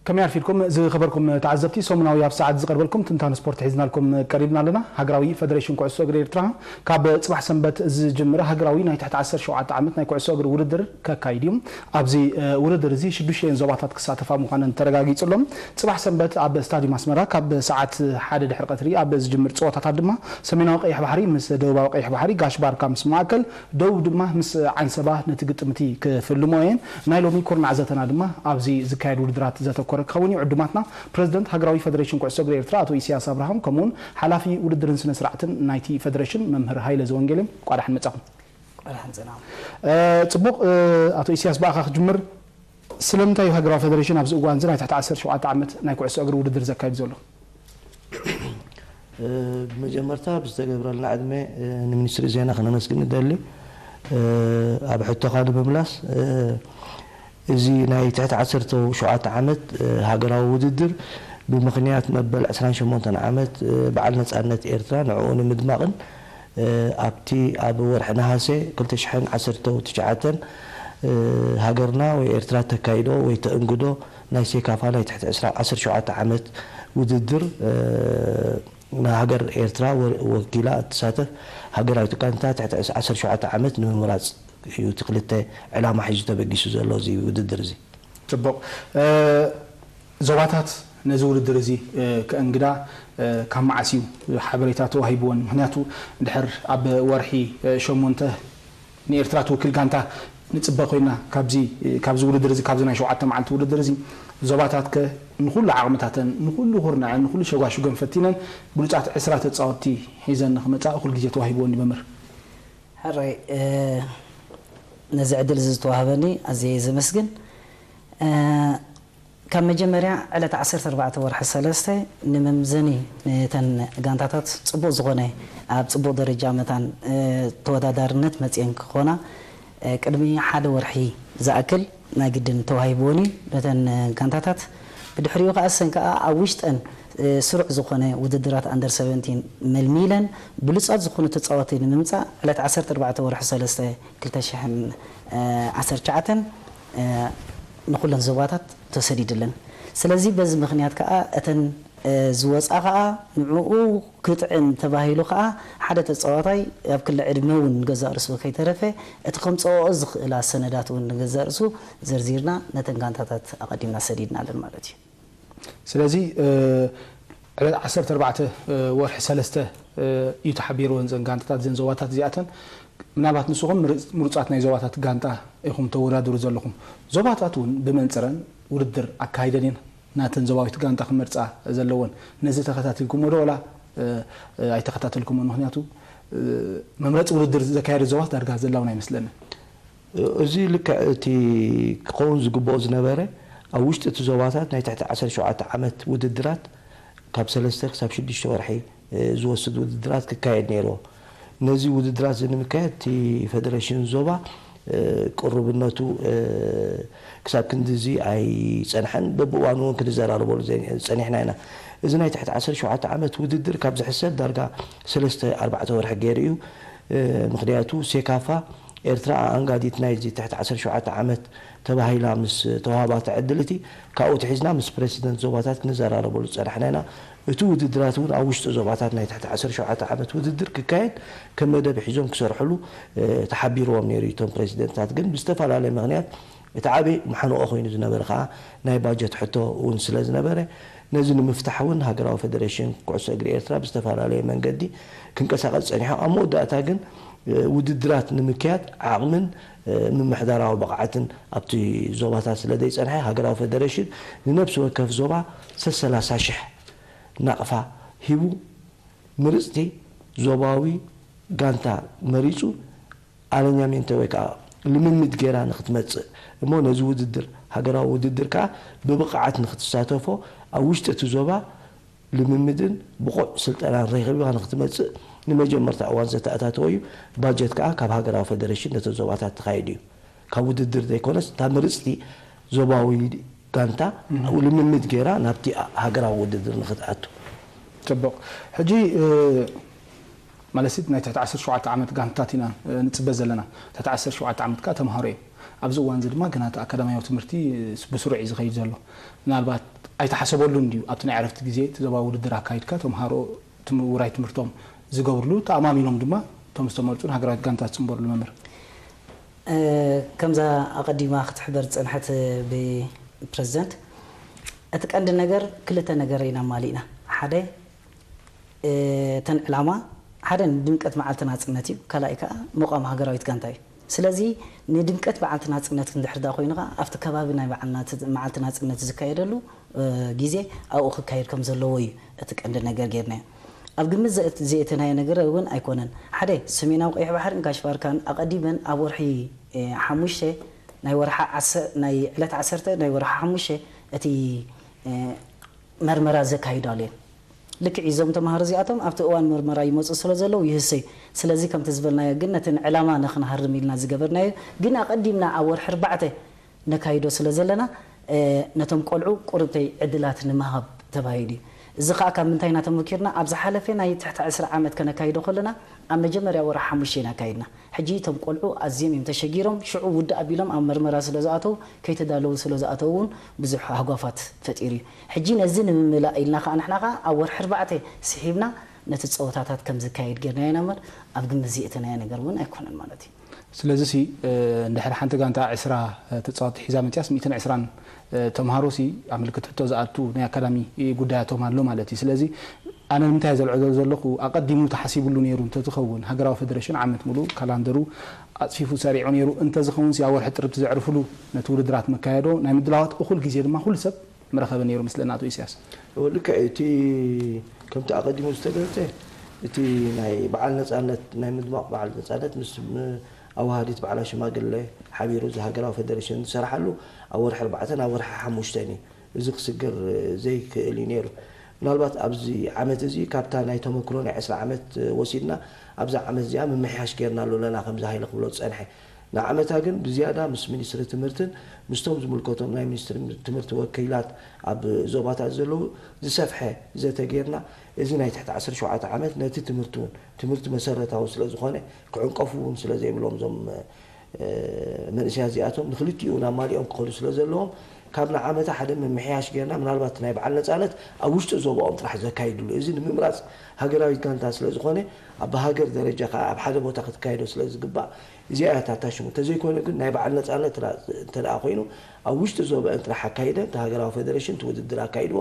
ከመይ ኣርፊድኩም ዝኸበርኩም ተዓዘብቲ፣ ሰሙናዊ ኣብ ሰዓት ዝቐርበልኩም ትንታነ ስፖርት ሒዝናልኩም ቀሪብና ኣለና። ሃገራዊ ፈደሬሽን ኩዕሶ እግሪ ኤርትራ ካብ ጽባሕ ሰንበት ዝጅምር ሃገራዊ ናይ ትሕቲ ዓሰርተ ሸውዓተ ዓመት ናይ ኩዕሶ እግሪ ውድድር ከካይድ እዩ። ኣብዚ ውድድር እዚ ሽዱሽተ ዞባታት ክሳተፋ ምዃነን ተረጋጊጹ ኣሎ። ጽባሕ ሰንበት ኣብ ስታዲየም ኣስመራ ካብ ሰዓት ሓደ ድሕሪ ቀትሪ ኣብ ዝጅምር ጸወታታት ድማ ሰሜናዊ ቀይሕ ባሕሪ ምስ ደቡባዊ ቀይሕ ባሕሪ፣ ጋሽ ባርካ ምስ ማእከል፣ ደቡብ ድማ ምስ ዓንሰባ ነቲ ግጥምቲ ክፍልሞ እየን። ናይ ሎሚ ኩርናዕ ዘተና ድማ ኣብዚ ዝካየድ ውድድራት ዘተኮረ ክኸውን እዩ። ዕዱማትና ፕረዚደንት ሃገራዊ ፈደሬሽን ኩዕሶ እግሪ ኤርትራ ኣቶ ኢሳያስ ኣብርሃም፣ ከምኡውን ሓላፊ ውድድርን ስነ ስርዓትን ናይቲ ፈደሬሽን መምህር ሃይለ ዘወንጌል እዮም። እንቋዕ ደሓን መጻኹም። እንቋዕ ደሓን ጸናኹም። እ፣ ጽቡቕ፣ እ፣ ኣቶ ኢሳያስ ብኣኻ ክጅምር። ስለምንታይ እዩ ሃገራዊ ፈደሬሽን ኣብዚ እዋን እዚ ናይ ትሕቲ ዓሰርተ ሸውዓተ ዓመት ናይ ኩዕሶ እግሪ ውድድር ዘካይድ ዘሎ? ብመጀመርታ ብዝተገብረልና ዕድመ ንሚኒስትሪ ዜና ክነመስግን ንደሊ። ኣብ ሕቶኻ ንምምላስ፣ እዚ ናይ ትሕቲ ዓሰርተ ሸውዓተ ዓመት ሃገራዊ ውድድር ብምኽንያት መበል ዕስራን ሸሞንተን ዓመት በዓል ነጻነት ኤርትራ ንዕኡ ንምድማቕን ኣብቲ ኣብ ወርሒ ነሃሰ ክልተ ሽሕን ዓሰርተ ትሽዓተን ሃገርና ወይ ኤርትራ ተካይዶ ወይ ተእንግዶ ናይ ሴካፋ ናይ ትሕቲ ዕስራ ዓሰርተ ሸውዓተ ዓመት ውድድር ንሃገር ኤርትራ ወኪላ እትሳተፍ ሃገራዊት ጋንታ ትሕቲ ዓሰርተ ሸውዓተ ዓመት ንምምራጽ እዩ እቲ ክልተ ዕላማ ሒዙ ተበጊሱ ዘሎ እዚ ውድድር እዚ። ጽቡቕ። ዞባታት ነዚ ውድድር እዚ ከእንግዳ ካብ መዓስ እዩ ሓበሬታ ተዋሂብወን? ምኽንያቱ ድሕር ኣብ ወርሒ ሸሞንተ ንኤርትራ ትውክል ጋንታ ንጽበ ኮይና፣ ካብዚ ውድድር እዚ፣ ካብዚ ናይ ሸውዓተ መዓልቲ ውድድር እዚ ዞባታት ከ ንኹሉ ዓቕምታተን፣ ንኹሉ ኩርናዐን፣ ንኹሉ ሸጓሹገን ፈቲነን ብሉጻት ዕስራ ተጻወትቲ ሒዘን ንኽመጻ እኹል ግዜ ተዋሂብወን እዩ መምህር። ሕራይ፣ ነዚ ዕድል እዚ ዝተዋህበኒ ኣዝየ እየ ዘመስግን። ካብ መጀመርያ ዕለት ዓሰርተ ኣርባዕተ ወርሒ ሰለስተ ንመምዘኒ ነተን ጋንታታት ጽቡቕ ዝኾነ ኣብ ጽቡቕ ደረጃ መታን ተወዳዳርነት መጽየን ክኾና ቅድሚ ሓደ ወርሒ ዝኣክል ናይ ግድን ተዋሂብወን እዩ ነተን ጋንታታት። ብድሕሪኡ ከኣ እሰን ከኣ ኣብ ውሽጠን ስሩዕ ዝኾነ ውድድራት ኣንደር ሰቨንቲን መልሚለን ብሉጻት ዝኾኑ ተጻወቲ ንምምጻእ ዕለት ዓሰርተ ኣርባዕተ ወርሒ ሰለስተ ክልተ ሽሕን ዓሰርተ ትሽዓተን ንኹለን ዞባታት ተሰዲድለን። ስለዚ በዚ ምኽንያት ከኣ እተን ዝወጻ ከኣ ንዕኡ ክጥዕም ተባሂሉ ከኣ ሓደ ተጻዋታይ ኣብ ክሊ ዕድመ እውን ንገዛእ ርእሱ ከይተረፈ እቲ ከምጽኦ ዝኽእላ ሰነዳት እውን ንገዛእ ርእሱ ዘርዚርና ነተን ጋንታታት ኣቐዲምና ሰዲድናለን ማለት እዩ። ስለዚ ዕለት ዓሰርተ ኣርባዕተ ወርሒ ሰለስተ እዩ ተሓቢርወን እዘን ጋንታታት እዘን ዞባታት እዚኣተን። ምናልባት ንስኹም ምሩጻት ናይ ዞባታት ጋንታ ኢኹም ተወዳድሩ ዘለኹም። ዞባታት እውን ብመንጽረን ውድድር ኣካይደን እየን ናተን ዞባዊት ጋንታ ክመርጻ ዘለወን። ነዚ ተኸታቲልኩሞ ዶ ወላ ኣይተኸታተልኩሞን? ምኽንያቱ መምረጺ ውድድር ዘካየደ ዞባት ዳርጋ ዘላውን ኣይመስለንን። እዚ ልክዕ እቲ ክኸውን ዝግብኦ ዝነበረ ኣብ ውሽጢ እቲ ዞባታት ናይ ትሕቲ ዓሰርተ ሸውዓተ ዓመት ውድድራት ካብ ሰለስተ ክሳብ ሽዱሽተ ወርሒ ዝወስድ ውድድራት ክካየድ ነይርዎ። ነዚ ውድድራት እዚ ንምካየድ እቲ ፈደረሽን ዞባ ቅሩብነቱ ክሳብ ክንድዚ ኣይጸንሐን። በብእዋኑ እውን ክንዘራረበሉ ጸኒሕና ኢና። እዚ ናይ ትሕቲ ዓሰርተ ሸውዓተ ዓመት ውድድር ካብ ዝሕሰብ ዳርጋ ሰለስተ ኣርባዕተ ወርሒ ገይሩ እዩ። ምኽንያቱ ሴካፋ ኤርትራ ኣኣንጋዲት ናይዚ ትሕቲ ዓሰርተ ሸውዓተ ዓመት ተባሂላ ምስ ተዋህባታ ዕድል እቲ ካብኡ ትሒዝና ምስ ፕረሲደንት ዞባታት ክንዘራረበሉ ዝጸናሕና ኢና። እቲ ውድድራት እውን ኣብ ውሽጢ ዞባታት ናይ ትሕቲ ዓሰርተ ሸውዓተ ዓመት ውድድር ክካየድ ከም መደብ ሒዞም ክሰርሕሉ ተሓቢርዎም ነይሩ እዩ። እቶም ፕረሲደንትታት ግን ብዝተፈላለየ ምኽንያት እቲ ዓቢ ማሕንቖ ኮይኑ ዝነበረ ከኣ ናይ ባጀት ሕቶ እውን ስለ ዝነበረ ነዚ ንምፍታሕ እውን ሃገራዊ ፈደሬሽን ኩዕሶ እግሪ ኤርትራ ብዝተፈላለየ መንገዲ ክንቀሳቐስ ጸኒሑ። ኣብ መወዳእታ ግን ውድድራት ንምክያድ ዓቕምን ምምሕዳራዊ ብቕዓትን ኣብቲ ዞባታት ስለ ዘይጸንሐ ሃገራዊ ፈደሬሽን ንነብሲ ወከፍ ዞባ ሰሰላሳ ሽሕ ናቕፋ ሂቡ ምርጽቲ ዞባዊ ጋንታ መሪጹ ኣለኛሜንተ ወይ ከዓ ልምምድ ገይራ ንክትመፅእ እሞ ነዚ ውድድር ሃገራዊ ውድድር ከዓ ብብቕዓት ንክትሳተፎ ኣብ ውሽጢ እቲ ዞባ ልምምድን ብቑዕ ስልጠናን ረኺባ ንክትመፅእ ንመጀመርታ እዋን ዘተኣታተወ እዩ። ባጀት ከዓ ካብ ሃገራዊ ፈደሬሽን ነተን ዞባታት ተኻይዱ እዩ። ካብ ውድድር ዘይኮነስ እታ ምርፅቲ ዞባዊ ጋንታ ልምምድ ገይራ ናብቲ ሃገራዊ ውድድር ንክትኣቱ። ፅቡቕ። ሕጂ ማለት ናይ ትሕቲ ዓሰርተ ሸውዓተ ዓመት ጋንታት ኢና ንፅበ ዘለና። ትሕቲ ዓሰርተ ሸውዓተ ዓመት ከዓ ተምሃሮ እዮም። ኣብዚ እዋን እዚ ድማ ግና እቲ ኣካዳሚያዊ ትምህርቲ ብስሩዕ እዩ ዝኸይድ ዘሎ። ምናልባት ኣይተሓሰበሉን ድዩ ኣብቲ ናይ ዕረፍቲ ግዜ እቲ ዞባዊ ውድድር ኣካይድካ ተምሃሮ ትም-፣ ውራይ ትምህርቶም ዝገብርሉ፣ ተኣማሚኖም ድማ እቶም ዝተመርጹ ንሃገራዊት ጋንታ ዝጽንበርሉ? መምህር። እ፣ ከምዛ ኣቐዲማ ክትሕበር ዝጸንሐት ብፕረዚደንት፣ እቲ ቀንዲ ነገር ክልተ ነገር ኢና ማሊእና። ሓደ፣ እ፣ እተን ዕላማ፣ ሓደ ንድምቀት መዓልቲ ናጽነት እዩ፣ ካልኣይ ከኣ ምቋም ሃገራዊት ጋንታ እዩ። ስለዚ ንድምቀት በዓልቲ ናጽነት እንድሕር ደኣ ኮይኑ ከኣ ኣብቲ ከባቢ ናይ በዓል ናጽ-፣ መዓልቲ ናጽነት ዝካየደሉ፣ እ፣ ግዜ ኣብኡ ክካየድ ከም ዘለዎ እዩ እቲ ቀንዲ ነገር ጌርናዮ። ኣብ ግምት ዘእት-፣ ዘእተናዮ ነገር እውን ኣይኮነን። ሓደ፣ ሰሜናዊ ቀይሕ ባሕርን ጋሽ ባርካን ኣቐዲመን ኣብ ወርሒ፣ እ፣ ሓሙሽተ ናይ ወርሓ ዓሰ-፣ ናይ ዕለት ዓሰርተ ናይ ወርሒ ሓሙሽተ እቲ፣ እ፣ መርመራ ዘካይዳሉ እየን። ልክዕ እዞም ተምሃሮ እዚኣቶም ኣብቲ እዋን መርመራ ይመፁ ስለ ዘለዉ ይህሰዩ። ስለዚ ከምቲ ዝበልናዮ ግን ነቲ ዕላማ ንክንሃርም ኢልና ዝገበርናዮ ግን ኣቐዲምና ኣብ ወርሒ ኣርባዕተ ነካይዶ ስለ ዘለና፣ እ፣ ነቶም ቆልዑ ቁርብተይ ዕድላት ንምሃብ ተባሂሉ እዩ። እዚ ከዓ ካብ ምንታይ ኢና ተመኪርና? ኣብ ዝሓለፈ ናይ ትሕቲ ዕስራ ዓመት ከነካይዶ ከለና ኣብ መጀመርያ ወርሒ ሓሙሽተ ኢና ኣካይድና። ሕጂ እቶም ቆልዑ ኣዝዮም እዮም ተሸጊሮም፣ ሽዑ ውድእ ኣቢሎም ኣብ መርመራ ስለ ዝኣተዉ፣ ከይተዳለዉ ስለ ዝኣተዉ እውን ብዙሕ ሃጓፋት ፈጢሩ እዩ። ሕጂ ነዚ ንምምላእ ኢልና ከዓ ንሕና ከዓ ኣብ ወርሒ ኣርባዕተ ስሒብና ነቲ ፀወታታት ከም ዝካየድ ጌርናዮ ኢና እምበር ኣብ ግምት ዘየእተናዮ ነገር እውን ኣይኮነን ማለት እዩ። ስለዚ ሲ፣ እ፣ እንድሕር ሓንቲ ጋንታ ዕስራ ተጻወትቲ ሒዛ መጺኣስ፣ ሚእትን ዕስራን፣ እ፣ ተምሃሮ ሲ ኣብ ምልክት ሕቶ ዝኣቱ ናይ ኣካዳሚ ጉዳያቶም ኣሎ ማለት እዩ። ስለዚ ኣነ ንምንታይ ዘልዕሎ ዘለኹ፣ ኣቐዲሙ ተሓሲብሉ ነይሩ እንተዝኸውን፣ ሃገራዊ ፈደረሽን ዓመት ሙሉእ ካላንደሩ ኣጽፊፉ ሰሪዑ ነይሩ እንተዝኸውን ሲ፣ ኣብ ወርሒ ጥሪ ዘዕርፍሉ ነቲ ውድድራት መካየዶ ናይ ምድላዋት እኹል ግዜ ድማ ኩሉ ሰብ ምረኸበ ነይሩ ምስለና ኣቶ ኢሳያስ። እወ፣ ልክዕ እዩ። እቲ ከምቲ ኣቐዲሙ ዝተገልጸ፣ እቲ ናይ በዓል ነጻነት፣ ናይ ምድማቕ በዓል ነጻነት ምስ ም-፣ ኣዋሃዲት በዓላ ሽማግለ ሓቢሩ እዚ ሃገራዊ ፈደረሽን ዝሰርሓሉ ኣብ ወርሒ ኣርባዕተ ናብ ወርሒ ሓሙሽተ እዩ። እዚ ክስገር ዘይክእል እዩ ነይሩ። ምናልባት ኣብዚ ዓመት እዚ ካብታ ናይ ተመክሮ ናይ ዕስራ ዓመት ወሲድና፣ ኣብዛ ዓመት እዚኣ ምምሕያሽ ጌርናሉ ኣለና፣ ከምዚ ሃይለ ክብሎ ዝጸንሐ። ንዓመታ ግን ብዝያዳ ምስ ሚኒስትሪ ትምህርትን ምስቶም ዝምልከቶም ናይ ሚኒስትሪ ትምህርቲ ወኪላት ኣብ ዞባታት ዘለዉ ዝሰፍሐ ዘተ ጌርና፣ እዚ ናይ ትሕቲ ዓሰርተ ሸውዓተ ዓመት ነቲ ትምህርቲ እውን፣ ትምህርቲ መሰረታዊ ስለ ዝኾነ፣ ክዕንቀፉ እውን ስለ ዘይብሎም እዞም፣ እ፣ መንእሰያት እዚኣቶም ንክልቲኡ ናብ ማሊኦም ክኸዱ ስለ ዘለዎም፣ ካብ ንዓመታ ሓደ ምምሕያሽ ጌርና፣ ምናልባት ናይ በዓል ነጻነት ኣብ ውሽጢ ዞባኦም ጥራሕ ዘካይድሉ፣ እዚ ንምምራጽ ሃገራዊት ጋንታ ስለ ዝኾነ፣ ኣብ ሃገር ደረጃ ከኣ ኣብ ሓደ ቦታ ክትካየዶ ስለ ዝግባእ፣ እዚኣ እያ እታ ሽሙ። እንተዘይኮይኑ ግን ናይ በዓል ነጻነት እንተ ደኣ ኮይኑ፣ ኣብ ውሽጢ ዞባአን ጥራሕ ኣካይደን፣ እቲ ሃገራዊ ፈደረሽን እቲ ውድድር ኣካይድዎ፣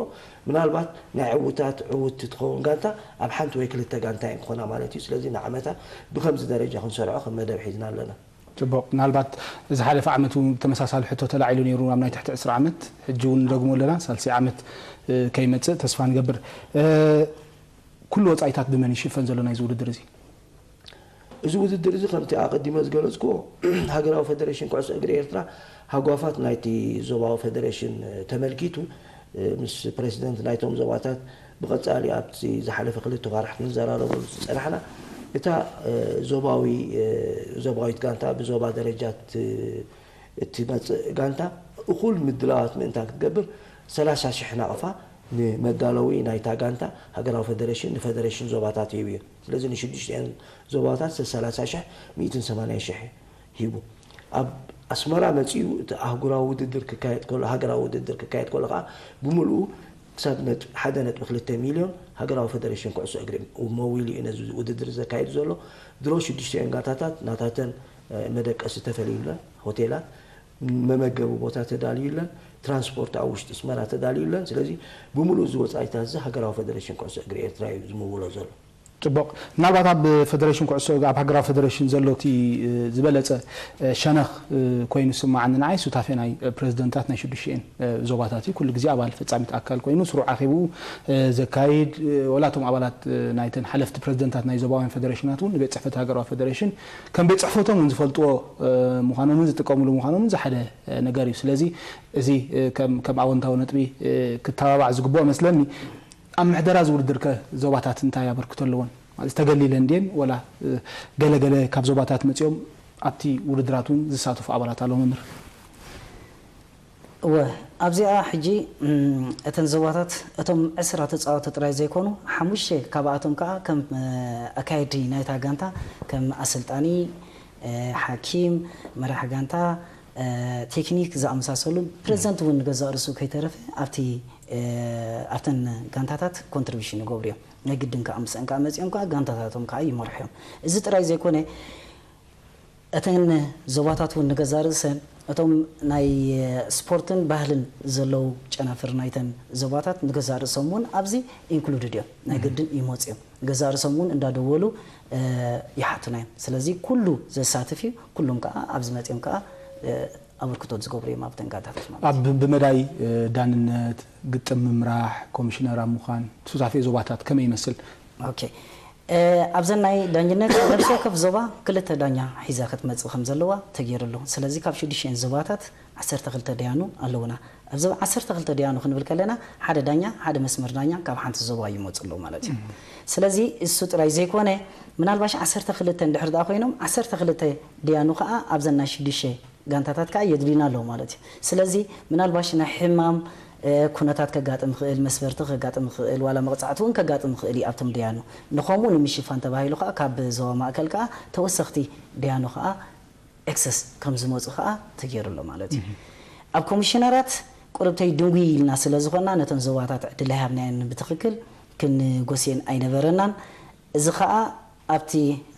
ምናልባት ናይ ዕዉታት ዕውትቲ ትኸውን ጋንታ ኣብ ሓንቲ ወይ ክልተ ጋንታ እየን ክኾና ማለት እዩ። ስለዚ ንዓመታ ብኸምዚ ደረጃ ክንሰርዖ ከም መደብ ሒዝና ኣለና። ጽቡቕ። ምናልባት ዝሓለፈ ዓመት እውን ተመሳሳሊ ሕቶ ተላዒሉ ነይሩ፣ ኣብ ናይ ትሕቲ ዕስራ ዓመት። ሕጂ እውን እንደግሞ ኣለና፣ ሳልሰይ ዓመት፣ እ፣ ከይመጽእ ተስፋ ንገብር። እ፣ ኩሉ ወጻኢታት ብመን ይሽፈን ዘሎ ናይዚ ውድድር እዚ? እዚ ውድድር እዚ ከምቲ ኣቐዲመ ዝገለጽክዎ፣ ሃገራዊ ፈደረሽን ኩዕሶ እግሪ ኤርትራ ሃጓፋት ናይቲ ዞባዊ ፈደረሽን ተመልኪቱ፣ ምስ ፕረሲደንት ናይቶም ዞባታት ብቐጻሊ ኣብቲ ዝሓለፈ ክልተ ዋርሕ ክንዘራረበሉ ዝጸናሕና፣ እታ ዞባዊ፣ ዞባዊት ጋንታ ብዞባ ደረጃ ት-፣ እትመጽእ ጋንታ እኹል ምድላዋት ምእንታን ክትገብር፣ ሰላሳ ሽሕ ናቕፋ ንመዳለዊ ናይታ ጋንታ ሃገራዊ ፈደረሽን ንፈደረሽን ዞባታት ሂቡ እዩ። ስለዚ ንሽዱሽተን ዞባታት ሰላሳ ሽሕ፣ ሚእትን ሰማንያን ሽሕ ሂቡ። ኣብ ኣስመራ መጺኡ እቲ ኣህጉራዊ ውድድር ክካየድ ከሎ፣ ሃገራዊ ውድድር ክካየድ ከሎ ከኣ ብምልኡ ክሳብ ነጥ-፣ ሓደ ነጥቢ ክልተ ሚልዮን ሃገራዊ ፈደረሽን ኩዕሶ እግሪ መዊሉ እዩ ነዚ ውድድር ዘካይድ ዘሎ። ድሮ ሽዱሽተን ጋንታታት ናታተን፣ እ፣ መደቀሲ ተፈልዩለን፣ ሆቴላት፣ መመገቢ ቦታ ተዳልዩለን፣ ትራንስፖርት ኣብ ውሽጢ ኣስመራ ተዳልዩለን። ስለዚ ብምሉእ እዚ ወጻኢታት እዚ ሃገራዊ ፈደረሽን ኩዕሶ እግሪ ኤርትራ እዩ ዝምውሎ ዘሎ። ጽቡቕ። ምናልባት ኣብ ፈደረሽን ኩዕሶ፣ ኣብ ሃገራዊ ፈደረሽን ዘሎ እቲ፣ እ፣ ዝበለጸ፣ እ፣ ሸነኽ፣ እ፣ ኮይኑ ዝስምዓኒ ንዓይ ሱታፌ ናይ፣ እ፣ ፕረዚደንታት ናይ ሽዱሽተን፣ እ፣ ዞባታት እዩ። ኩሉ ግዜ ኣባል ፈጻሚት ኣካል ኮይኑ ስሩዕ ኣኼብኡ፣ እ፣ ዘካይድ፣ እ፣ ወላ እቶም ኣባላት፣ እ፣ ናይተን ሓለፍቲ ፕረዚደንታት ናይ ዞባውያን ፈደረሽናት እውን ንቤት ጽሕፈት ሃገራዊ ፈደረሽን ከም ቤት ጽሕፈቶም እውን ዝፈልጥዎ፣ እ፣ ምዃኖምን ዝጥቀምሉ ምዃኖምን ዝሓደ፣ እ፣ ነገር እዩ። ስለዚ እዚ፣ እ፣ ከም፣ ከም ኣወንታዊ ነጥቢ፣ እ፣ ክተባባዕ ዝግብኦ መስለኒ። ኣብ ምሕደራ እዚ ውድድር ከ ዞባታት እንታይ ኣበርክቶ ኣለወን? ማለት ተገሊለን ድየን ወላ፣ እ፣ ገለ ገለ ካብ ዞባታት መጺኦም ኣብቲ ውድድራት እውን ዝሳተፉ ኣባላት ኣለዉ መምህር? እወ፣ ኣብዚኣ ሕጂ፣ እም፣ እተን ዞባታት እቶም ዕስራ ተጻወቲ ጥራይ ዘይኮኑ፣ ሓሙሽተ ካብኣቶም ከኣ ከም፣ እ፣ ኣካየዲ ናይታ ጋንታ፣ ከም ኣሰልጣኒ፣ እ፣ ሓኪም፣ መራሒ ጋንታ፣ ቴክኒክ ዝኣመሳሰሉ ፕሬዚደንት እውን ንገዛእ ርእሱ ከይተረፈ ኣብቲ ኣብተን ጋንታታት ኮንትሪቢሽን ይገብሩ እዮም። ናይ ግድን ከዓ ምስአን ከዓ መፂኦም ከዓ ጋንታታቶም ከዓ ይመርሑ እዮም። እዚ ጥራይ ዘይኮነ እተን ዞባታት እውን ንገዛእ ርእሰን እቶም ናይ ስፖርትን ባህልን ዘለዉ ጨናፍር ናይተን ዞባታት ንገዛእ ርእሶም እውን ኣብዚ ኢንክሉድድ እዮም። ናይ ግድን ይመፁ እዮም። ገዛእ ርእሶም እውን እንዳደወሉ ይሓቱና እዮም። ስለዚ ኩሉ ዘሳትፍ እዩ። ኩሎም ከዓ ኣብዚ መፂኦም ከዓ ኣበርክቶት ዝገብሩ እዮም ኣብ ተንጋታታት ማለት እዩ። ብመዳይ ዳንነት፣ ግጥም ምምራሕ፣ ኮሚሽነር ኣብ ምዃን ሱታፌ ዞባታት ከመይ ይመስል? ኦኬ፣ ኣብዘን ናይ ዳኝነት ነብሲ ወከፍ ዞባ ክልተ ዳኛ ሒዛ ክትመፅእ ከም ዘለዋ ተገይሩ ኣሎ። ስለዚ ካብ ሽዱሽተን ዞባታት ዓሰርተ ክልተ ደያኑ ኣለውና። ኣብዚ ዓሰርተ ክልተ ደያኑ ክንብል ከለና ሓደ ዳኛ ሓደ መስመር ዳኛ ካብ ሓንቲ ዞባ ይመፁ ኣለዉ ማለት እዩ። ስለዚ እሱ ጥራይ ዘይኮነ ምናልባሽ ዓሰርተ ክልተ እንድሕር ደኣ ኮይኖም ዓሰርተ ክልተ ደያኑ ከዓ ኣብዘን ናይ ሽዱሽተ ጋንታታት ከዓ የድልዩና ኣለዉ ማለት እዩ። ስለዚ ምናልባሽ ናይ ሕማም ኩነታት ከጋጥም ይኽእል፣ መስበርቲ ከጋጥም ይኽእል፣ ዋላ መቕፃዕቲ እውን ከጋጥም ይኽእል እዩ ኣብቶም ደያኑ። ንኸምኡ ንምሽፋን ተባሂሉ ከዓ ካብ ዞባ ማእከል ከዓ ተወሰኽቲ ደያኑ ከዓ ኤክሰስ ከም ዝመፁ ከዓ ተገይሩ ኣሎ ማለት እዩ። ኣብ ኮሚሽነራት ቁርብተይ ድንጉይ ኢልና ስለ ዝኾንና ነተን ዞባታት ዕድል ኣይሃብናየን ብትኽክል ክንጎስየን ኣይነበረናን። እዚ ከዓ ኣብቲ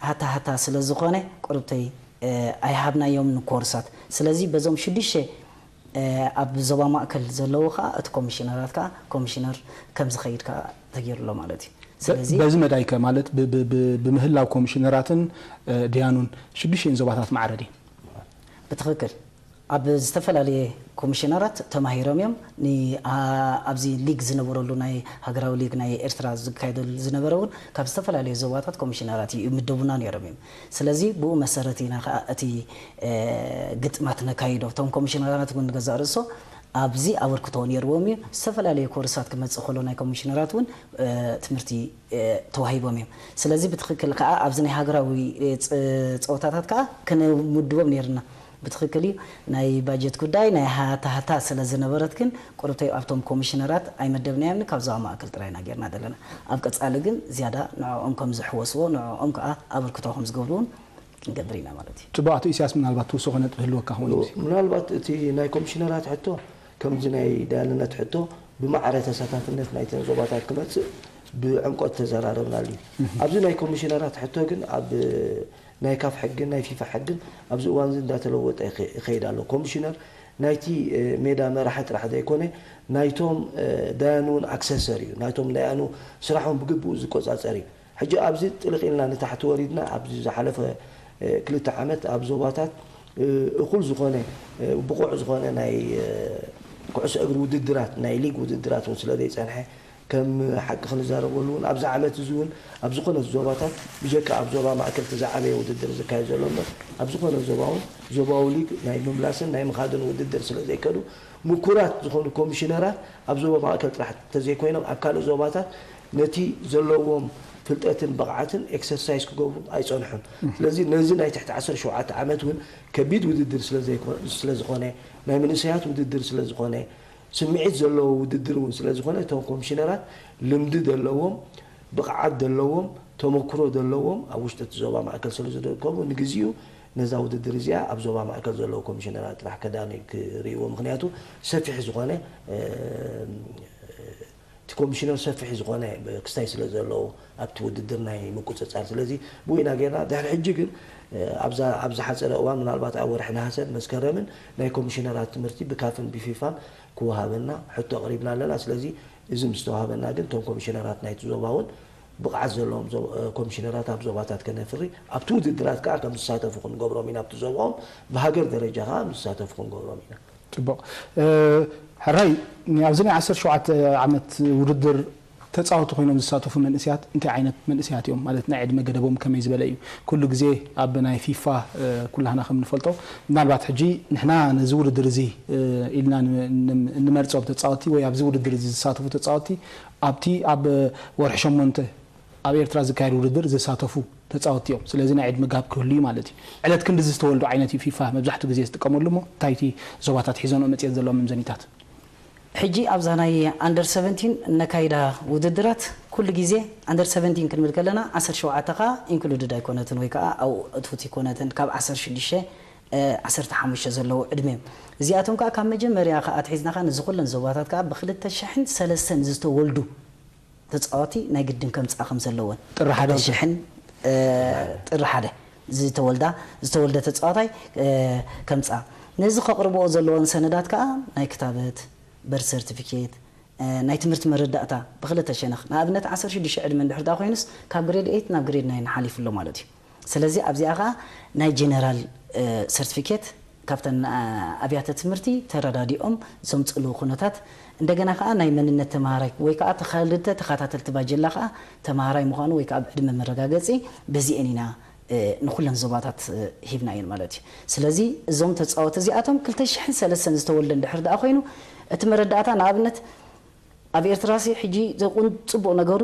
ሃታ ሃታ ስለ ዝኾነ ቁርብተይ ኣይሃብናዮም ንኮርሳት። ስለዚ በዞም ሽዱሽተ ኣብ ዞባ ማእከል ዘለዉ ከዓ እቲ ኮሚሽነራት ከዓ ኮሚሽነር ከም ዝኸይድ ከዓ ተገይሩ ኣሎ ማለት እዩ። ስለዚ በዚ መዳይከ ማለት ብምህላው ኮሚሽነራትን ደያኑን ሽዱሽተን ዞባታት ማዕረ ድየን? ብትኽክል ኣብ ዝተፈላለየ ኮሚሽነራት ተማሂሮም እዮም። ኣብዚ ሊግ ዝነበረሉ ናይ ሃገራዊ ሊግ ናይ ኤርትራ ዝካየደሉ ዝነበረ እውን ካብ ዝተፈላለየ ዞባታት ኮሚሽነራት ይምደቡና ነይሮም እዮም። ስለዚ ብኡ መሰረት ኢና ከዓ እቲ ግጥማት ነካይዶ። እቶም ኮሚሽነራት እውን ንገዛእ ርእሶ ኣብዚ ኣበርክቶ ነይርዎም እዩ። ዝተፈላለየ ኮርሳት ክመፅእ ከሎ ናይ ኮሚሽነራት እውን ትምህርቲ ተዋሂቦም እዮም። ስለዚ ብትኽክል ከዓ ኣብዚ ናይ ሃገራዊ ፀወታታት ከዓ ክንምድቦም ነይርና። ብትኽክል እዩ። ናይ ባጀት ጉዳይ ናይ ሃታ ሃታ ስለ ዝነበረት ግን ቁርብተይ ኣብቶም ኮሚሽነራት ኣይመደብናዮምን ካብ ዞባ ማእከል ጥራይ ኢና ጌርና ዘለና። ኣብ ቀፃሊ ግን ዝያዳ ንዕኦም ከም ዝሕወስዎ ንዕኦም ከዓ ኣበርክቶ ከም ዝገብሩ እውን ክንገብር ኢና ማለት እዩ። ፅቡቅ፣ ኣቶ ኢሳያስ ምናልባት ትውስኾ ነጥቢ ህልወካ ክኸውን እዩ። ምናልባት እቲ ናይ ኮሚሽነራት ሕቶ ከምዚ ናይ ዳያንነት ሕቶ ብማዕረ ተሳታፍነት ናይተን ዞባታት ክመፅእ ብዕምቆት ተዘራረብናሉ እዩ። ኣብዚ ናይ ኮሚሽነራት ሕቶ ግን ኣብ ናይ ካፍ ሕግን ናይ ፊፋ ሕግን ኣብዚ እዋን እዚ እንዳተለወጠ ይኸይድ ኣሎ። ኮሚሽነር ናይቲ ሜዳ መራሒ ጥራሕ ዘይኮነ ናይቶም ዳያኑ እውን ኣክሰሰር እዩ። ናይቶም ዳያኑ ስራሖም ብግብኡ ዝቆፃፀር እዩ። ሕጂ ኣብዚ ጥልቕ ኢልና ንታሕቲ ወሪድና ኣብዚ ዝሓለፈ ክልተ ዓመት ኣብ ዞባታት እኹል ዝኾነ ብቑዕ ዝኾነ ናይ ኩዕሶ እግሪ ውድድራት ናይ ሊግ ውድድራት እውን ስለ ዘይፀንሐ ከም ሓቂ ክንዛረበሉ እውን ኣብዚ ዓመት እዚ እውን ኣብ ዝኾነት ዞባታት ብጀካ ኣብ ዞባ ማእከል እቲ ዝዓበየ ውድድር ዝካየድ ዘሎ እምበር ኣብ ዝኾነ ዞባ እውን ዞባዊ ሊግ ናይ ምምላስን ናይ ምኻድን ውድድር ስለ ዘይከዱ ምኩራት ዝኾኑ ኮሚሽነራት ኣብ ዞባ ማእከል ጥራሕ ተዘይኮይኖም ኣብ ካልእ ዞባታት ነቲ ዘለዎም ፍልጠትን ብቕዓትን ኤክሰርሳይዝ ክገብሩ ኣይፀንሑን። ስለዚ ነዚ ናይ ትሕቲ ዓሰርተ ሸውዓተ ዓመት እውን ከቢድ ውድድር ስለዝኾነ ናይ መንእሰያት ውድድር ስለዝኾነ ስምዒት ዘለዎ ውድድር እውን ስለዝኾነ እቶም ኮሚሽነራት ልምዲ ዘለዎም ብቕዓት ዘለዎም ተመክሮ ዘለዎም ኣብ ውሽጢ እቲ ዞባ ማእከል ስለ ዝርከቡ ንግዚኡ ነዛ ውድድር እዚኣ ኣብ ዞባ ማእከል ዘለዉ ኮሚሽነራት ጥራሕ ከዳኒ ክርእይዎ ምክንያቱ ሰፊሕ ዝኾነ እቲ ኮሚሽነር ሰፊሕ ዝኾነ ክስታይ ስለ ዘለዎ ኣብቲ ውድድር ናይ ምቁፅፃር ስለዚ ብኡ ኢና ጌርና ድሕሪ ሕጂ ግን ኣብ ዝሓፀረ እዋን ምናልባት ኣብ ወርሒ ነሃሰን መስከረምን ናይ ኮሚሽነራት ትምህርቲ ብካፍን ብፊፋን ክወሃበና ሕቶ ኣቕሪብና ኣለና ስለዚ እዚ ምስ ተዋሃበና ግን እቶም ኮሚሽነራት ናይቲ ዞባ እውን ብቕዓት ዘለዎም ኮሚሽነራት ኣብ ዞባታት ከነፍሪ ኣብቲ ውድድራት ከዓ ከም ዝሳተፉ ክንገብሮም ኢና ኣብቲ ዞባኦም ብሃገር ደረጃ ከዓ ከም ዝሳተፉ ክንገብሮም ኢና። ፅቡቕ ሕራይ ኣብዚ ናይ ዓሰርተ ሸውዓተ ዓመት ውድድር ተፃወቲ ኮይኖም ዝሳተፉ መንእስያት እንታይ ዓይነት መንእስያት እዮም ማለት ናይ ዕድመ ገደቦም ከመይ ዝበለ እዩ ኩሉ ግዜ ኣብ ናይ ፊፋ ኩላህና ከም ንፈልጦ ምናልባት ሕጂ ንሕና ነዚ ውድድር እዚ ኢልና እንመርፆም ተፃወቲ ወይ ኣብዚ ውድድር እዚ ዝሳተፉ ተፃወቲ ኣብቲ ኣብ ወርሒ ሸሞንተ ኣብ ኤርትራ ዝካየድ ውድድር ዝሳተፉ ተፃወቲ እዮም። ስለዚ ናይ ዕድመ ጋብ ክህሉ እዩ ማለት እዩ። ዕለት ክንድዚ ዝተወልዱ ዓይነት እዩ ፊፋ መብዛሕትኡ ግዜ ዝጥቀመሉ እሞ እንታይ እቲ ዞባታት ሒዘንኦ መፅየን ዘለዋ መምዘኒታት? ሕጂ ኣብዛ ናይ ኣንደር ሰቨንቲን እነካይዳ ውድድራት ኩሉ ግዜ ኣንደር ሰቨንቲን ክንብል ከለና ዓሰርተ ሸውዓተ ከዓ ኢንክሉድድ ኣይኮነትን ወይ ከዓ ኣብኡ እትውት ኣይኮነትን ካብ ዓሰርተ ሽዱሽተ ዓሰርተ ሓሙሽተ ዘለዉ ዕድመ እዮም። እዚኣቶም ከዓ ካብ መጀመርያ ከዓ ኣትሒዝና ከዓ ነዚ ኩለን ዞባታት ከዓ ብክልተ ሽሕን ሰለስተን ዝተወልዱ ተፃወቲ ናይ ግድን ከምፅኣ ከም ዘለወን ጥሪ ሓደ ሽሕን ጥሪ ሓደ ዝተወልዳ ዝተወልደ ተፃዋታይ ከምፅኣ ነዚ ከቕርብኦ ዘለዎን ሰነዳት ከዓ ናይ ክታበት በርት ሰርቲፊኬት ናይ ትምህርቲ መረዳእታ ብክልተ ሸነኽ ንኣብነት ዓሰርተ ሽዱሽተ ዕድመ እንድሕር ዳ ኮይኑስ ካብ ግሬድ ኤይት ናብ ግሬድ ናይን ሓሊፉ ኣሎ ማለት እዩ። ስለዚ ኣብዚኣ ከዓ ናይ ጀነራል ሰርቲፊኬት ካብተን ኣብያተ ትምህርቲ ተረዳዲኦም ዘምፅሉ ኩነታት እንደገና ከዓ ናይ መንነት ተምሃራይ ወይ ከዓ ተኸልተ ተኸታተልቲ ባጀላ ከዓ ተምሃራይ ምዃኑ ወይ ከዓ ብዕድመ መረጋገፂ በዚአን ኢና ንኩለን ዞባታት ሂብና እየን ማለት እዩ። ስለዚ እዞም ተፃወቲ እዚኣቶም ክልተ ሽሕን ሰለስተን ዝተወልደ እንድሕር ደኣ ኮይኑ እቲ መረዳእታ ንኣብነት ኣብ ኤርትራ ሲ ሕጂ ዘቁን ፅቡቅ ነገሩ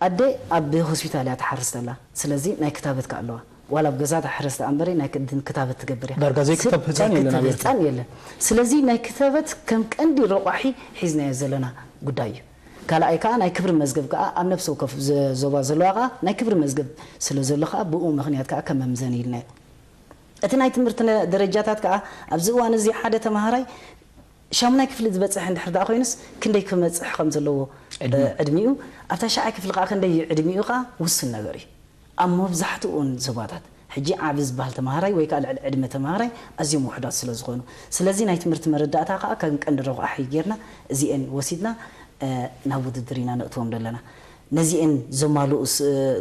ኣደ ኣብ ሆስፒታል እያ ትሓርስ ዘላ። ስለዚ ናይ ክታበት ከ ኣለዋ ዋላ ኣብ ገዛ ትሓርስ ደኣ እምበሪ ናይ ክድን ክታበት ትገብር እያ። ዳርጋ ዘይክተብ ህፃን የለን ኣብ ኤርትራ። ህፃን የለን። ስለዚ ናይ ክታበት ከም ቀንዲ ረቋሒ ሒዝናዮ ዘለና ጉዳይ እዩ። ካልኣይ ከዓ ናይ ክብሪ መዝገብ ከዓ ኣብ ነፍሲ ወከፍ ዞባ ዘለዋ ከዓ ናይ ክብሪ መዝገብ ስለ ዘሎ ከዓ ብኡ ምክንያት ከዓ ከም መምዘኒ ኢልና እዩ። እቲ ናይ ትምህርቲ ደረጃታት ከዓ ኣብዚ እዋን እዚ ሓደ ተምሃራይ ሻሙናይ ክፍሊ ዝበፅሕ እንድሕር ደኣ ኮይኑስ ክንደይ ክመፅሕ ከም ዘለዎ ዕድሚኡ ኣብታ ሻዓይ ክፍሊ ከዓ ክንደይ እዩ ዕድሚኡ ከዓ ውስን ነገር እዩ። ኣብ መብዛሕትኡን ዞባታት ሕጂ ዓቢ ዝበሃል ተምሃራይ ወይ ከዓ ልዕሊ ዕድመ ተምሃራይ ኣዝዮም ውሑዳት ስለ ዝኾኑ ስለዚ ናይ ትምህርቲ መረዳእታ ከዓ ከም ቀንዲ ረቋሒ ጌርና እዚኤን ወሲድና ናብ ውድድር ኢና ነእትዎም ዘለና። ነዚኤን ዘማልኡ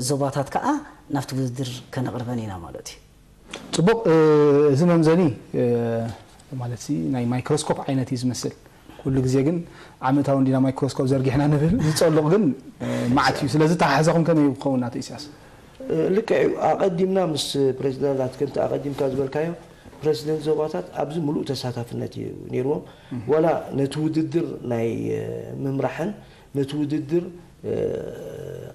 ዞባታት ከዓ ናብቲ ውድድር ከነቕርበን ኢና ማለት እዩ። ፅቡቕ። እዚ መምዘኒ ማለት ናይ ማይክሮስኮፕ ዓይነት እዩ ዝመስል። ኩሉ ግዜ ግን ዓመታዊ እንዲና ማይክሮስኮፕ ዘርጊሕና ንብል፣ ዝፀሉቕ ግን መዓት እዩ። ስለዚ ተሓሕዛኹም ከመይ ክኸውን ኣቶ ኢሳያስ? ልክዕ እዩ። ኣቐዲምና ምስ ፕሬዚዳንት ከምቲ ኣቐዲምካ ዝበልካዮ ፕሬዚደንት ዞባታት ኣብዚ ምሉእ ተሳታፍነት እዩ ነይርዎም። ዋላ ነቲ ውድድር ናይ ምምራሕን ነቲ ውድድር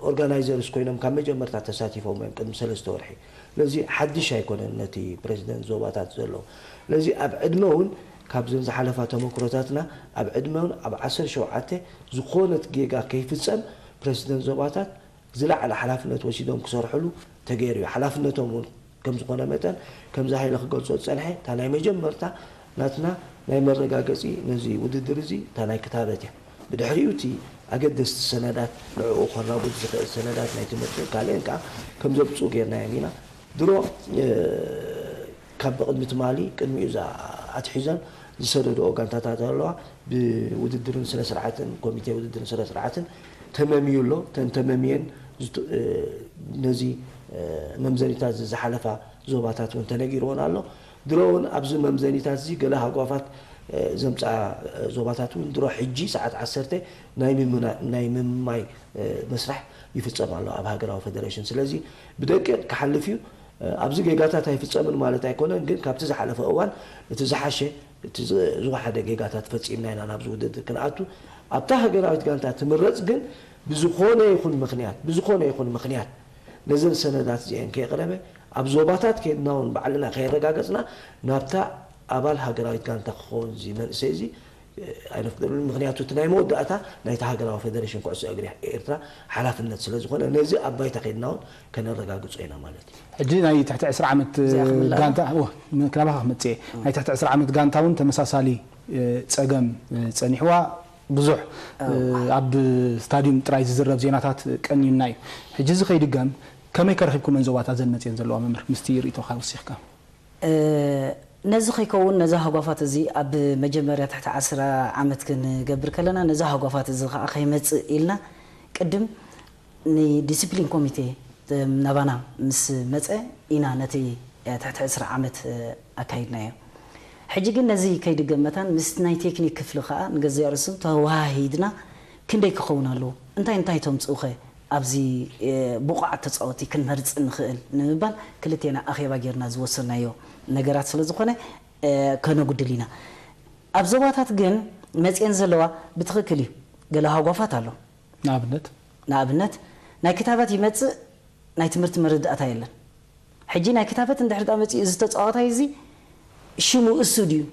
ኦርጋናይዘርስ ኮይኖም ካብ መጀመርታ ተሳቲፎም እዮም ቅድሚ ሰለስተ ወርሒ። ስለዚ ሓድሽ ኣይኮነን ነቲ ፕሬዚደንት ዞባታት ዘሎ። ስለዚ ኣብ ዕድመ እውን ካብዘን ዝሓለፋ ተመክሮታትና ኣብ ዕድመ እውን ኣብ ዓሰርተ ሸውዓተ ዝኾነት ጌጋ ከይፍፀም ፕሬዚደንት ዞባታት ዝለዓለ ሓላፍነት ወሲዶም ክሰርሕሉ ተገይሩ እዩ። ሓላፍነቶም እውን ከም ዝኾነ መጠን ከምዚ ሃይለ ክገልፆ ዝፀንሐ እታ ናይ መጀመርታ ናትና ናይ መረጋገፂ ነዚ ውድድር እዚ እታ ናይ ክታበት እያ። ብድሕሪኡ እቲ ኣገደስቲ ሰነዳት ንዕኡ ከራጉድ ዝኽእል ሰነዳት ናይ ትምህርትን ካልእን ከዓ ከም ዘብፅኡ ጌርናዮም ኢና። ድሮ ካብ ብቕድሚ ትማሊ ቅድሚኡ ኣትሒዘን ዝሰደድኦ ጋንታታት ኣለዋ። ብውድድርን ስነ ስርዓትን ኮሚቴ ውድድርን ስነ ስርዓትን ተመምዩ ኣሎ። እተን ተመምየን ነዚ መምዘኒታት ዝሓለፋ ዞባታት እውን ተነጊርዎን ኣሎ። ድሮ እውን ኣብዚ መምዘኒታት እዚ ገለ ሃጓፋት ዘምፅኣ ዞባታት እውን ድሮ ሕጂ ሰዓት ዓሰርተ ናይ ምምማይ መስራሕ ይፍፀም ኣሎ ኣብ ሃገራዊ ፌደሬሽን። ስለዚ ብደቂቕ ክሓልፍ እዩ። ኣብዚ ጌጋታት ኣይፍፀምን ማለት ኣይኮነን፣ ግን ካብቲ ዝሓለፈ እዋን እቲ ዝሓሸ እቲ ዝወሓደ ጌጋታት ፈፂምና ኢና ናብዚ ውድድር ክንኣቱ። ኣብታ ሃገራዊት ጋንታ ትምረፅ ግን ብዝኾነ ይኹን ምኽንያት ብዝኾነ ይኹን ምኽንያት ነዘን ሰነዳት እዚአን ከየቕረበ ኣብ ዞባታት ከይድና እውን ባዕልና ከየረጋገፅና ናብታ ኣባል ሃገራዊት ጋንታ ክኸውን እዚ መንእሰይ እዚ ኣይነፍቅደሉን። ምኽንያቱ እቲ ናይ መወዳእታ ናይቲ ሃገራዊ ፌደሬሽን ኩዕሶ እግሪ ኤርትራ ሓላፍነት ስለ ዝኾነ ነዚ ኣብ ባይታ ከይድና እውን ከነረጋግጾ ኢና ማለት እዩ። ሕጂ ናይ ትሕቲ ዕስራ ዓመት ጋንታ ናባኻ ክመጽእ ናይ ትሕቲ ዕስራ ዓመት ጋንታ እውን ተመሳሳሊ ጸገም ጸኒሕዋ ብዙሕ ኣብ ስታዲዩም ጥራይ ዝዝረብ ዜናታት ቀንዩና እዩ። ሕጂ እዚ ከይድገም ከመይ ከረኺብኩመን ዞባታት ዘን መጽየን ዘለዋ መምህር ምስቲ ርእይቶኻ ወሲኽካ? ነዚ ከይከውን ነዚ ሃጓፋት እዚ ኣብ መጀመርያ ትሕቲ ዓስራ ዓመት ክንገብር ከለና ነዚ ሃጓፋት እዚ ከዓ ከይመፅእ ኢልና ቅድም ንዲስፕሊን ኮሚቴ ናባና ምስ መፀ ኢና ነቲ ትሕቲ ዕስራ ዓመት ኣካይድናዮ። ሕጂ ግን ነዚ ከይድገም መታን ምስ ናይ ቴክኒክ ክፍሊ ከዓ ንገዛእ ርእሱ ተወሃሂድና ክንደይ ክኸውን ኣለዎ እንታይ እንታይ ተምፅኡ ኸ ኣብዚ ብቑዓት ተፃወቲ ክንመርፅ ንኽእል ንምባል ክልቴና ኣኼባ ጌርና ዝወሰናዮ ነገራት ስለ ዝኾነ ከነጉድል ኢና። ኣብ ዞባታት ግን መፅኤን ዘለዋ ብትኽክል እዩ ገለ ሃጓፋት ኣሎ። ንኣብነት ንኣብነት ናይ ክታበት ይመፅእ ናይ ትምህርቲ መረዳእታ የለን። ሕጂ ናይ ክታበት እንድሕር ዳ መፅኡ እዚ ተፃዋታይ እዚ ሽሙ እሱ ድዩ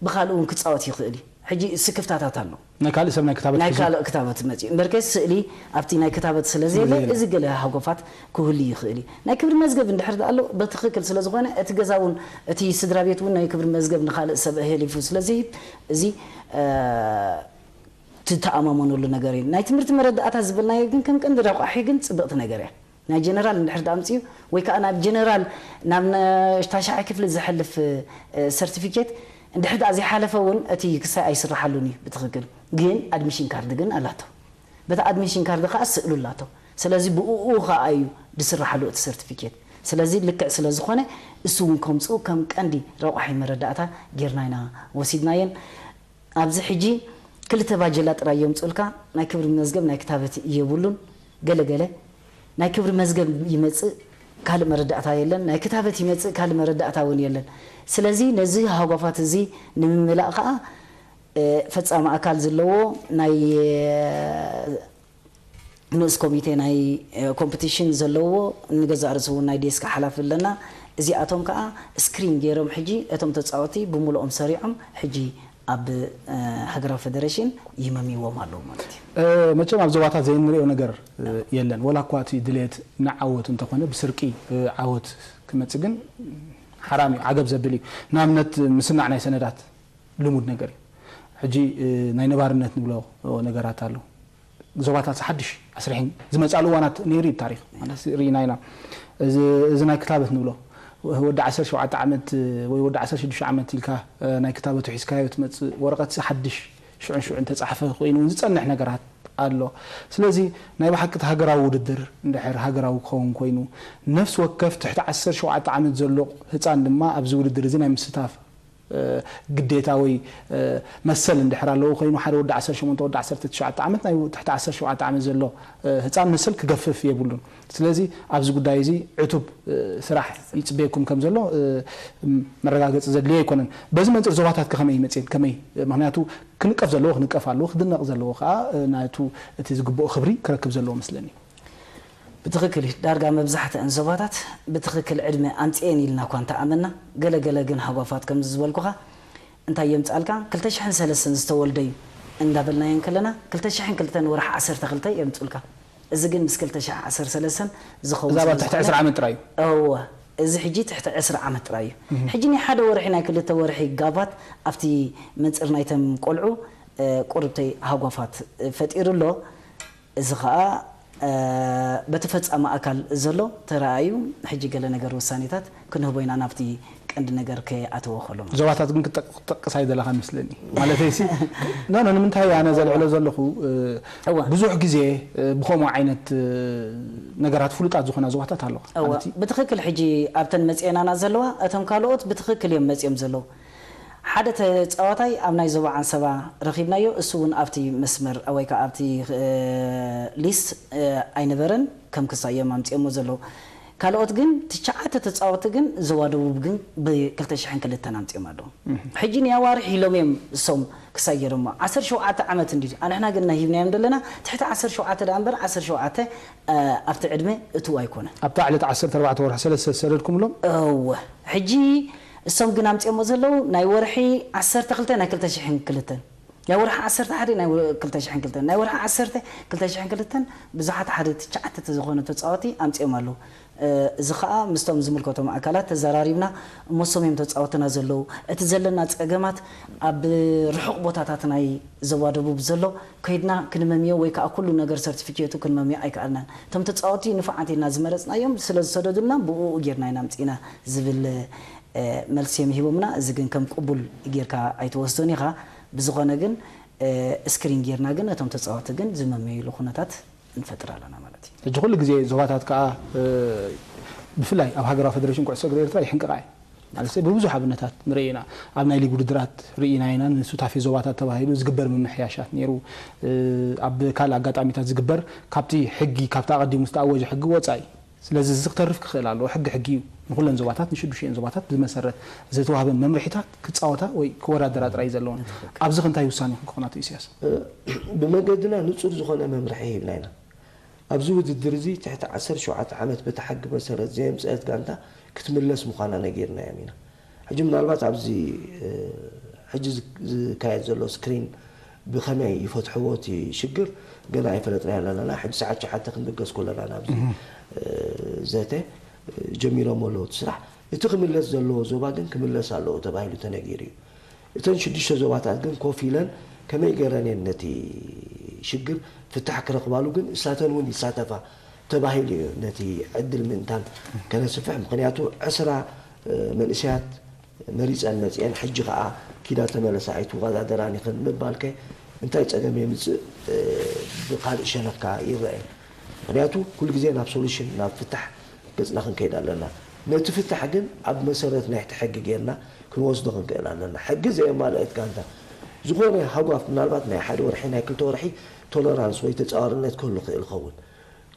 ብኻልእ እውን ክፃወት ይኽእል እዩ። ሕጂ ስክፍታታት ኣሎ። ናይ ካልእ ሰብ ናይ ክታበት ናይ ሒዙ ካልእ ክታበት መፅኡ እምበርከ ስእሊ ኣብቲ ናይ ክታበት ስለ ዘየለ ዘየለ። እዚ ገለ ሃጎፋት ክህሉ ይኽእል እዩ። ናይ ክብሪ መዝገብ እንድሕር ኣሎ ብትኽክል ስለ ዝኾነ እቲ ገዛ እውን እቲ ስድራ ቤት እውን ናይ ክብሪ መዝገብ ንካልእ ሰብ ኣሕሊፉ ስለ ዝህብ እዚ እ፣ ትተኣማመነሉ ነገር እዩ። ናይ ትምህርቲ መረዳእታ ዝብልናዮ ግን ከም ቀንዲ ረቋሒ ግን ፅብቕቲ ነገር እያ። ናይ ጀነራል እንድሕር ኣምፅኡ ወይ ከዓ ናብ ጀነራል ናብ ነ- ታሽዓይ ክፍሊ ዝሕልፍ እ፣ ሰርቲፊኬት እንድሕር ደኣ ዘይሓለፈ እውን እቲ ክሳይ ኣይስራሓሉን እዩ ብትኽክል። ግን ኣድሚሽን ካርድ ግን ኣላቶ። በቲ ኣድሚሽን ካርድ ከዓ ስእሉ ኣላቶ። ስለዚ ብእኡ ከዓ እዩ ዝስራሓሉ እቲ ሰርቲፊኬት። ስለዚ ልክዕ ስለ ዝኾነ እሱ እውን ከምፅኡ ከም ቀንዲ ረቋሒ መረዳእታ ጌርና ኢና ወሲድናየን። ኣብዚ ሕጂ ክልተ ባጀላ ጥራይ የምፅኡልካ። ናይ ክብሪ መዝገብ ናይ ክታበት የብሉን። ገለ ገለ ናይ ክብሪ መዝገብ ይመፅእ ካልእ መረዳእታ የለን፣ ናይ ክታበት ይመፅእ ካልእ መረዳእታ እውን የለን። ስለዚ ነዚ ሃጓፋት እዚ ንምምላእ ከዓ እ፣ ፈፃሚ ኣካል ዘለዎ ናይ እ፣ ንኡስ ኮሚቴ ናይ እ፣ ኮምፒቲሽን ዘለዎ ንገዛእ ርእሱ እውን ናይ ዴስክ ሓላፊ ኣለና። እዚኣቶም ከዓ ስክሪን ገይሮም ሕጂ እቶም ተፃወቲ ብምልኦም ሰሪዖም ሕጂ ኣብ እ፣ ሃገራዊ ፌደሬሽን ይመምይዎም ኣለዉ ማለት እዩ። እ፣ መቸም ኣብ ዞባታት ዘይንሪኦ ነገር እ፣ የለን። ወላ እኳ እቲ ድሌት ንዓወት እንተኾነ ብስርቂ እ፣ ዓወት ክመፅእ ግን ሓራም እዩ፣ ዓገብ ዘብል እዩ። ንኣብነት ምስናዕ ናይ ሰነዳት ልሙድ ነገር እዩ። ሕጂ እ፣ ናይ ነባርነት ንብሎ ነገራት ኣሎ። ዞባታት ሓድሽ ኣስርሒን ዝመፃሉ እዋናት ነይሩ እዩ ታሪክ ማለት ርኢና ኢና። እዚ እዚ ናይ ክታበት ንብሎ ወዲ ዓሰርተ ሸውዓተ ዓመት ወይ ወዲ ዓሰርተ ሽዱሽተ ዓመት ኢልካ እ፣ ናይ ክታበቱ ሒዝካዮ ትመፅእ ወረቐት ሓድሽ ሽዑን ሽዑን ተፃሕፈ ኮይኑ እውን ዝፀንሕ ነገራት ኣሎ። ስለዚ ናይ ብሓቂ እቲ ሃገራዊ ውድድር እንድሕር ሃገራዊ ክኸውን ኮይኑ ነፍሲ ወከፍ ትሕቲ ዓሰርተ ሸውዓተ ዓመት ዘሎ ህፃን ድማ ኣብዚ ውድድር እዚ ናይ ምስታፍ እ፣ ግዴታ ወይ እ፣ መሰል እንድሕር ኣለዎ ኮይኑ ሓደ ወዲ ዓሰርተ ሸሞንተ ወዲ ዓሰርተ ትሽዓተ ዓመት ናይ ትሕቲ ዓሰርተ ሸውዓተ ዓመት ዘሎ እ፣ ህፃን መሰል ክገፍፍ የብሉን። ስለዚ ኣብዚ ጉዳይ እዚ ዕቱብ እ፣ ስራሕ ይፅበየኩም ከም ዘሎ እ፣ ም- መረጋገፂ ዘድልዮ ኣይኮነን። በዚ መንፅር ዞባታት ከ ከመይ ይመፅየን ከመይ ምክንያቱ ክንቀፍ ዘለዎ ክንቀፍ ኣለዎ ክድነቕ ዘለዎ ከዓ እ፣ ናቱ እቲ ዝግብኦ ክብሪ ክረክብ ዘለዎ መስለኒ። ብትኽክል እዩ። ዳርጋ መብዛሕትአን ዞባታት ብትኽክል ዕድመ ኣምፅኤን ኢልና እኳ እንተኣመና ገለ ገለ ግን ሃጓፋት ከምዚ ዝበልኩኻ እንታይ የምፅኣልካ ክልተ ሽሕን ሰለስተን ዝተወልደ እዩ እንዳበልናዮ እንከለና ክልተ ሽሕን ክልተን ወርሒ ዓሰርተ ክልተ የምፅኡልካ። እዚ ግን ምስ ክልተ ሽሕ ዓሰርተ ሰለስተን ዝኸውን እዛ ስለ ባል ትሕቲ ዝኾነ ዕስራ ዓመት ጥራይ እዩ። እወ እዚ ሕጂ ትሕቲ ዕስራ ዓመት ጥራይ እዩ። ሕጂ ናይ ሓደ ወርሒ ናይ ክልተ ወርሒ ጋባት ኣብቲ መንፅር ናይቶም ቆልዑ እ፣ ቁርብተይ ሃጓፋት እ፣ ፈጢሩ ኣሎ። እዚ ከዓ እ፣ በቲ ፈፃሚ ኣካል ዘሎ ተረኣዩ ሕጂ ገለ ነገር ውሳኔታት ክንህቦ ኢና ናብቲ ቀንዲ ነገር ከይኣተወ ከሎ ማለት እዩ። ዞባታት ግን ክጠቅ- ክጠቅስ ኣይደለኻ መስለኒ ማለተይሲ ኖ ኖ ንምንታይ ኣነ ዘልዕሎ ዘለኹ እ፣ እወ። ብዙሕ ግዜ እ፣ ብኸምኡ ዓይነት እ፣ ነገራት ፍሉጣት ዝኾና ዞባታት ኣለዋ እወ ማለት እዩ። ብትኽክል ሕጂ ኣብተን መፅኤናና ዘለዋ እቶም ካልኦት ብትኽክል እዮም መፅኦም ዘለዉ። ሓደ ተፃዋታይ ኣብ ናይ ዞባ ዓንሰባ ረኺብናዮ እሱ እውን ኣብቲ መስመር ወይ ከዓ ኣብቲ እ፣ ሊስት እ፣ ኣይነበረን ከም ክሳይ እዮም ኣምፅኦሞ ዘለዉ። ካልኦት ግን ትሽዓተ ተፃወቲ ግን ዞባ ደቡብ ግን ብ ክልተ ሽሕን ክልተን ኣምፅኦም ኣለዉ። ሕጂ ንያዋርሕ ኢሎም እዮም እሶም ክሳይ ገይሮሞ ዓሰርተ ሸውዓተ ዓመት እንዲ ኣንሕና ግን ናይ ሂብናዮም ዘለና ትሕቲ ዓሰርተ ሸውዓተ ደኣ እምበር ዓሰርተ ሸውዓተ እ፣ ኣብቲ ዕድመ እትው ኣይኮነን። ኣብታ ዕለት ዓሰርተ ኣርባዕተ ወርሒ ሰለስተ ዝሰደድኩምሎም እወ ሕጂ እሶም ግን ኣምፅኦሞ ዘለዉ ናይ ወርሒ ዓሰርተ ክልተ ናይ ክልተ ሽሕን ክልተን ናይ ወርሒ ዓሰርተ ሓደ ናይ ወ- ክልተ ሽሕን ክልተን ናይ ወርሒ ዓሰርተ ክልተ ሽሕን ክልተን ብዙሓት ሓደ ትሽዓተ ዝኾነ ተፃወቲ ኣምፅኦም ኣለዉ። እ፣ እዚ ከዓ ምስቶም ዝምልከቶም ኣካላት ተዘራሪብና እሞ እሶም እዮም ተፃወትና ዘለዉ። እቲ ዘለና ፀገማት ኣብ ርሑቕ ቦታታት ናይ ዞባ ደቡብ ዘሎ ከይድና ክንመምዮ ወይ ከዓ ኩሉ ነገር ሰርቲፊኬቱ ክንመምዮ ኣይከኣልናን። እቶም ተፃወቲ ንፉዓት ኢልና ዝመረፅናዮም ስለ ዝሰደዱልና ብኡ ጌርና ኢና ኣምፂእና ዝብል እ፣ መልሲ እዮም ሂቦምና። እዚ ግን ከም ቅቡል ጌርካ ኣይትወስዶን ኢኻ። ብዝኾነ ግን እ፣ ስክሪን ጌርና ግን እቶም ተፃወቲ ግን ዝመመይሉ ኩነታት ንፈጥር ኣለና ማለት እዩ። ሕጂ ኩሉ ግዜ ዞባታት ከዓ እ፣ ብፍላይ ኣብ ሃገራዊ ፌደሬሽን ኩዕሶ እግሪ ኤርትራ ይሕንቅቓ እዩ ማለት ብብዙሕ ኣብነታት ንርኢ ኢና። ኣብ ናይ ሊግ ውድድራት ርኢና ኢና። ንሱታፌ ዞባታት ተባሂሉ ዝግበር ምምሕያሻት ነይሩ። እ፣ ኣብ ካልእ ኣጋጣሚታት ዝግበር ካብቲ ሕጊ ካብቲ ኣቐዲሙ ዝተኣወጀ ሕጊ ወፃኢ ስለዚ እዚ ክተርፍ ክኽእል ኣለዎ። ሕጊ ሕጊ እዩ። ንኹለን ዞባታት ንሽዱሽተን ዞባታት ብዝመሰረት ዝተዋህበን መምርሒታት ክፃወታ ወይ ክወዳደራ ጥራይ እዩ ዘለወን። ኣብዚ ከ እንታይ ውሳኔኹም ክኾን ኣቶ ኢሳያስ? ብመገድና ንጹር ዝኾነ መምርሒ ሂብና ኢና። ኣብዚ ውድድር እዚ ትሕቲ ዓሰርተ ሸውዓተ ዓመት በቲ ሕጊ መሰረት ዘየምጽአት ጋንታ ክትምለስ ምዃና ነጊርናዮም ኢና። ሕጂ ምናልባት ኣብዚ ሕጂ ዝካየድ ዘሎ ስክሪን ብኸመይ ይፈትሕዎ እቲ ሽግር ገና ኣይፈለጥናዮ ኣለና። ሕጂ ሰዓት ሸውዓተ ክንብገስ ከለና ናብዚ ዘተ ጀሚሮሞ ኣለዉ እቲ ስራሕ። እቲ ክምለስ ዘለዎ ዞባ ግን ክምለስ ኣለዎ ተባሂሉ ተነጊሩ እዩ። እተን ሽዱሽተ ዞባታት ግን ኮፍ ኢለን ከመይ ገይረን እየን ነቲ ሽግር ፍታሕ ክረኽባሉ ግን እሳተን እውን ይሳተፋ ተባሂሉ እዩ ነቲ ዕድል ምእንታን ከነስፍሕ። ምኽንያቱ ዕስራ መንእሰያት መሪፀን መፅኤን ሕጂ ከዓ ኪዳ ተመለሳ ኣይትወዳደራን ኢኽን ምባልከ እንታይ ፀገም የምፅእ? ብካልእ ሸነኽካ ይረአ። ምኽንያቱ ኩሉ ግዜ ናብ ሶሉሽን ናብ ፍታሕ ገፅና ክንከይድ ኣለና። ነቲ ፍታሕ ግን ኣብ መሰረት ናይቲ ሕጊ ጌርና ክንወስዶ ክንክእል ኣለና። ሕጊ ዘየማልአት ጋንታ ዝኾነ ሃጓፍ ምናልባት ናይ ሓደ ወርሒ ናይ ክልተ ወርሒ ቶለራንስ ወይ ተፃዋርነት ክህሉ ክእል ይኸውን።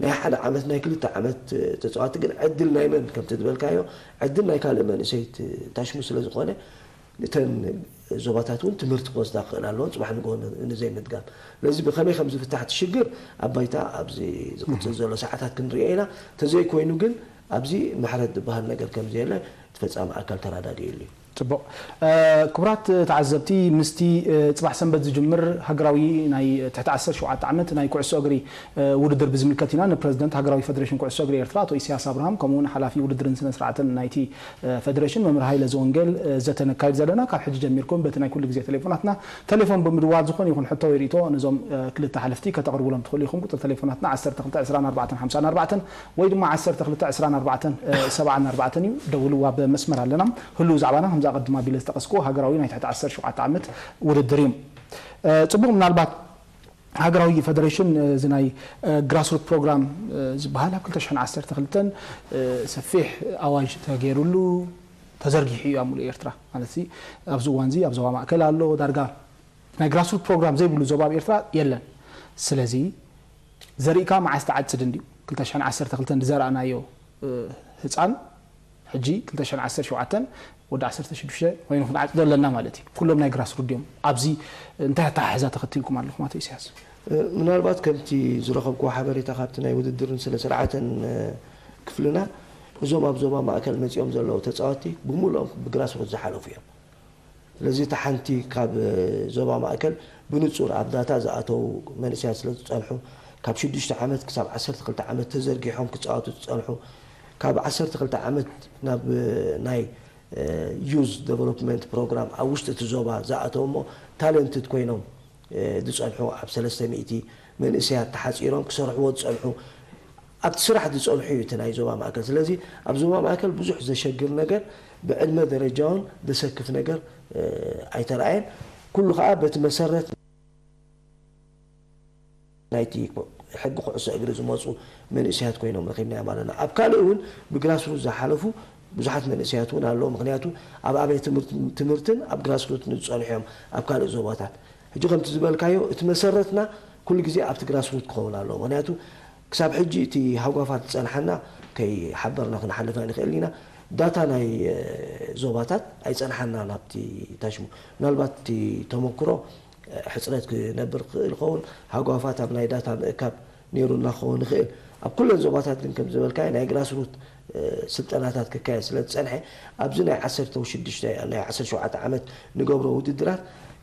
ናይ ሓደ ዓመት ናይ ክልተ ዓመት ተፃዋቲ ግን ዕድል ናይ መን ከምቲ ዝበልካዮ ዕድል ናይ ካልእ መንእሰይ ታሽሙ ስለ ዝኾነ እተን ዞባታት እውን ትምህርቲ ክወስዳ ክኽእል ኣለዎን ፅባሕ ንግሆ ንዘይምድጋም ስለዚ ብኸመይ ከም ዝፍታሕ እቲ ሽግር ኣብ ባይታ ኣብዚ ዝቕፅል ዘሎ ሰዓታት ክንሪኦ ኢና። ተዘይኮይኑ ግን ኣብዚ ምሕረት ዝበሃል ነገር ከም ዘየለ እቲ ፈፃሚ ኣካል ተረዳዲእሉ እዩ። ፅቡቕ። ክቡራት ተዓዘብቲ ምስቲ ፅባሕ ሰንበት ዝጅምር ሃገራዊ ናይ ትሕቲ ዓሰርተ ሸውዓተ ዓመት ናይ ኩዕሶ እግሪ ውድድር ብዝምልከት ኢና ንፕረዚደንት ሃገራዊ ፈደሬሽን ኩዕሶ እግሪ ኤርትራ ኣቶ ኢሳያስ ኣብርሃም ከምኡውን ሓላፊ ውድድርን ስነ ስርዓትን ናይቲ ፈደሬሽን መምህር ሃይለ ዘወንጌል ዘተ ነካይድ ዘለና። ካብ ሕጂ ጀሚርኩም በቲ ናይ ኩሉ ግዜ ቴሌፎናትና ቴሌፎን ብምድዋል ዝኾነ ይኹን ሕቶ ወይ ርእይቶ ነዞም ክልተ ሓለፍቲ ከተቕርቡሎም ትኽእሉ ኢኹም። ቁፅሪ ቴሌፎናትና ዓሰርተ ክልተ ዕስራን ኣርባዕተን ሓምሳን ኣርባዕተን ወይ ድማ ዓሰርተ ክልተ ዕስራን ኣርባዕተን ሰብዓን ኣርባዕተን እዩ። ደውሉ ኣብ መስመር ኣለና። ህሉው ዛዕባና ከምዚ ኣቐድም ኣቢለ ዝጠቐስክዎ ሃገራዊ ናይ ትሕቲ ዓሰርተ ሸውዓተ ዓመት ውድድር እዩ። ፅቡቕ ምናልባት ሃገራዊ ፈደሬሽን እዚ ናይ ግራስሩት ፕሮግራም ዝበሃል ኣብ ክልተ ሽሕን ዓሰርተ ክልተን ሰፊሕ ኣዋጅ ተገይሩሉ ተዘርጊሑ እዩ ኣብ ሙሉእ ኤርትራ ማለት ኣብዚ እዋን እዚ ኣብ ዞባ ማእከል ኣሎ ዳርጋ ናይ ግራስሩት ፕሮግራም ዘይብሉ ዞባ ኣብ ኤርትራ የለን። ስለዚ ዘሪእካ መዓስ ትዓጽድ እንድዩ ክልተ ሽሕን ዓሰርተ ክልተን ዝዘራእናዮ ህጻን ሕጂ ክልተ ሽሕን ዓሰርተ ሸውዓተን ወዲ ዓሰርተ ሽዱሽተ ኮይኑ ክንዓጽዶ ኣለና ማለት እዩ። ኩሎም ናይ ግራስሩት ድዮም ኣብዚ እንታይ ኣተሓሕዛ ተኸቲልኩም ኣለኹም ኣቶ ኢሳያስ? ምናልባት ከምቲ ዝረኸብክዎ ሓበሬታ ካብቲ ናይ ውድድርን ስነ ስርዓትን ክፍልና እዞም ኣብ ዞባ ማእከል መጺኦም ዘለዉ ተጻወትቲ ብምሉኦም ብግራስሩት ዝሓለፉ እዮም። ስለዚ እታ ሓንቲ ካብ ዞባ ማእከል ብንጹር ኣብ ዳታ ዝኣተዉ መንእሰያት ስለ ዝጸንሑ ካብ ሽዱሽተ ዓመት ክሳብ ዓሰርተ ክልተ ዓመት ተዘርጊሖም ክጻወቱ ዝጸንሑ ካብ ዓሰርተ ክልተ ዓመት ናብ ናይ ዩዝ ዴቨሎፕመንት ፕሮግራም ኣብ ውሽጢ እቲ ዞባ ዝኣተዉ እሞ ታለንትድ ኮይኖም ዝፀንሑ ኣብ ሰለስተ ሚእቲ መንእሰያት ተሓፂሮም ክሰርሕዎ ዝፀንሑ ኣብቲ ስራሕ ዝፀንሑ እዩ እቲ ናይ ዞባ ማእከል። ስለዚ ኣብ ዞባ ማእከል ብዙሕ ዘሸግር ነገር ብዕድመ ደረጃውን ዘሰክፍ ነገር ኣይተረኣየን። ኩሉ ከዓ በቲ መሰረት ናይቲ ሕጊ ኩዕሶ እግሪ ዝመፁ መንእሰያት ኮይኖም ረኺብናዮም ኣለና። ኣብ ካልእ እውን ብግራስሩት ዝሓለፉ ብዙሓት መንእሰያት እውን ኣለዉ። ምክንያቱ ኣብ ኣብያተ ትምህርትን ኣብ ግራስሩት ዝፀንሑ እዮም ኣብ ካልእ ዞባታት። ሕጂ ከምቲ ዝበልካዮ እቲ መሰረትና ኩሉ ግዜ ኣብቲ ግራስሩት ክኸውን ኣለዎ። ምክንያቱ ክሳብ ሕጂ እቲ ሃጓፋት ዝፀንሓና ከይሓበርና ክንሓልፍ ኣይንኽእልን ኢና። ዳታ ናይ ዞባታት ኣይፀንሓናን ኣብቲ ታሽሙ። ምናልባት እቲ ተመክሮ ሕፅረት ክነብር ክኽእል ይኸውን። ሃጓፋት ኣብ ናይ ዳታ ምእካብ ነይሩና ክኸውን ይኽእል። ኣብ ኩለን ዞባታት ግን ከም ዝበልካዮ ናይ ግራስሩት ስልጠናታት ክካየድ ስለ ዝፀንሐ ኣብዚ ናይ ዓሰርተ ሽዱሽተ ናይ ዓሰርተ ሸውዓተ ዓመት ንገብሮ ውድድራት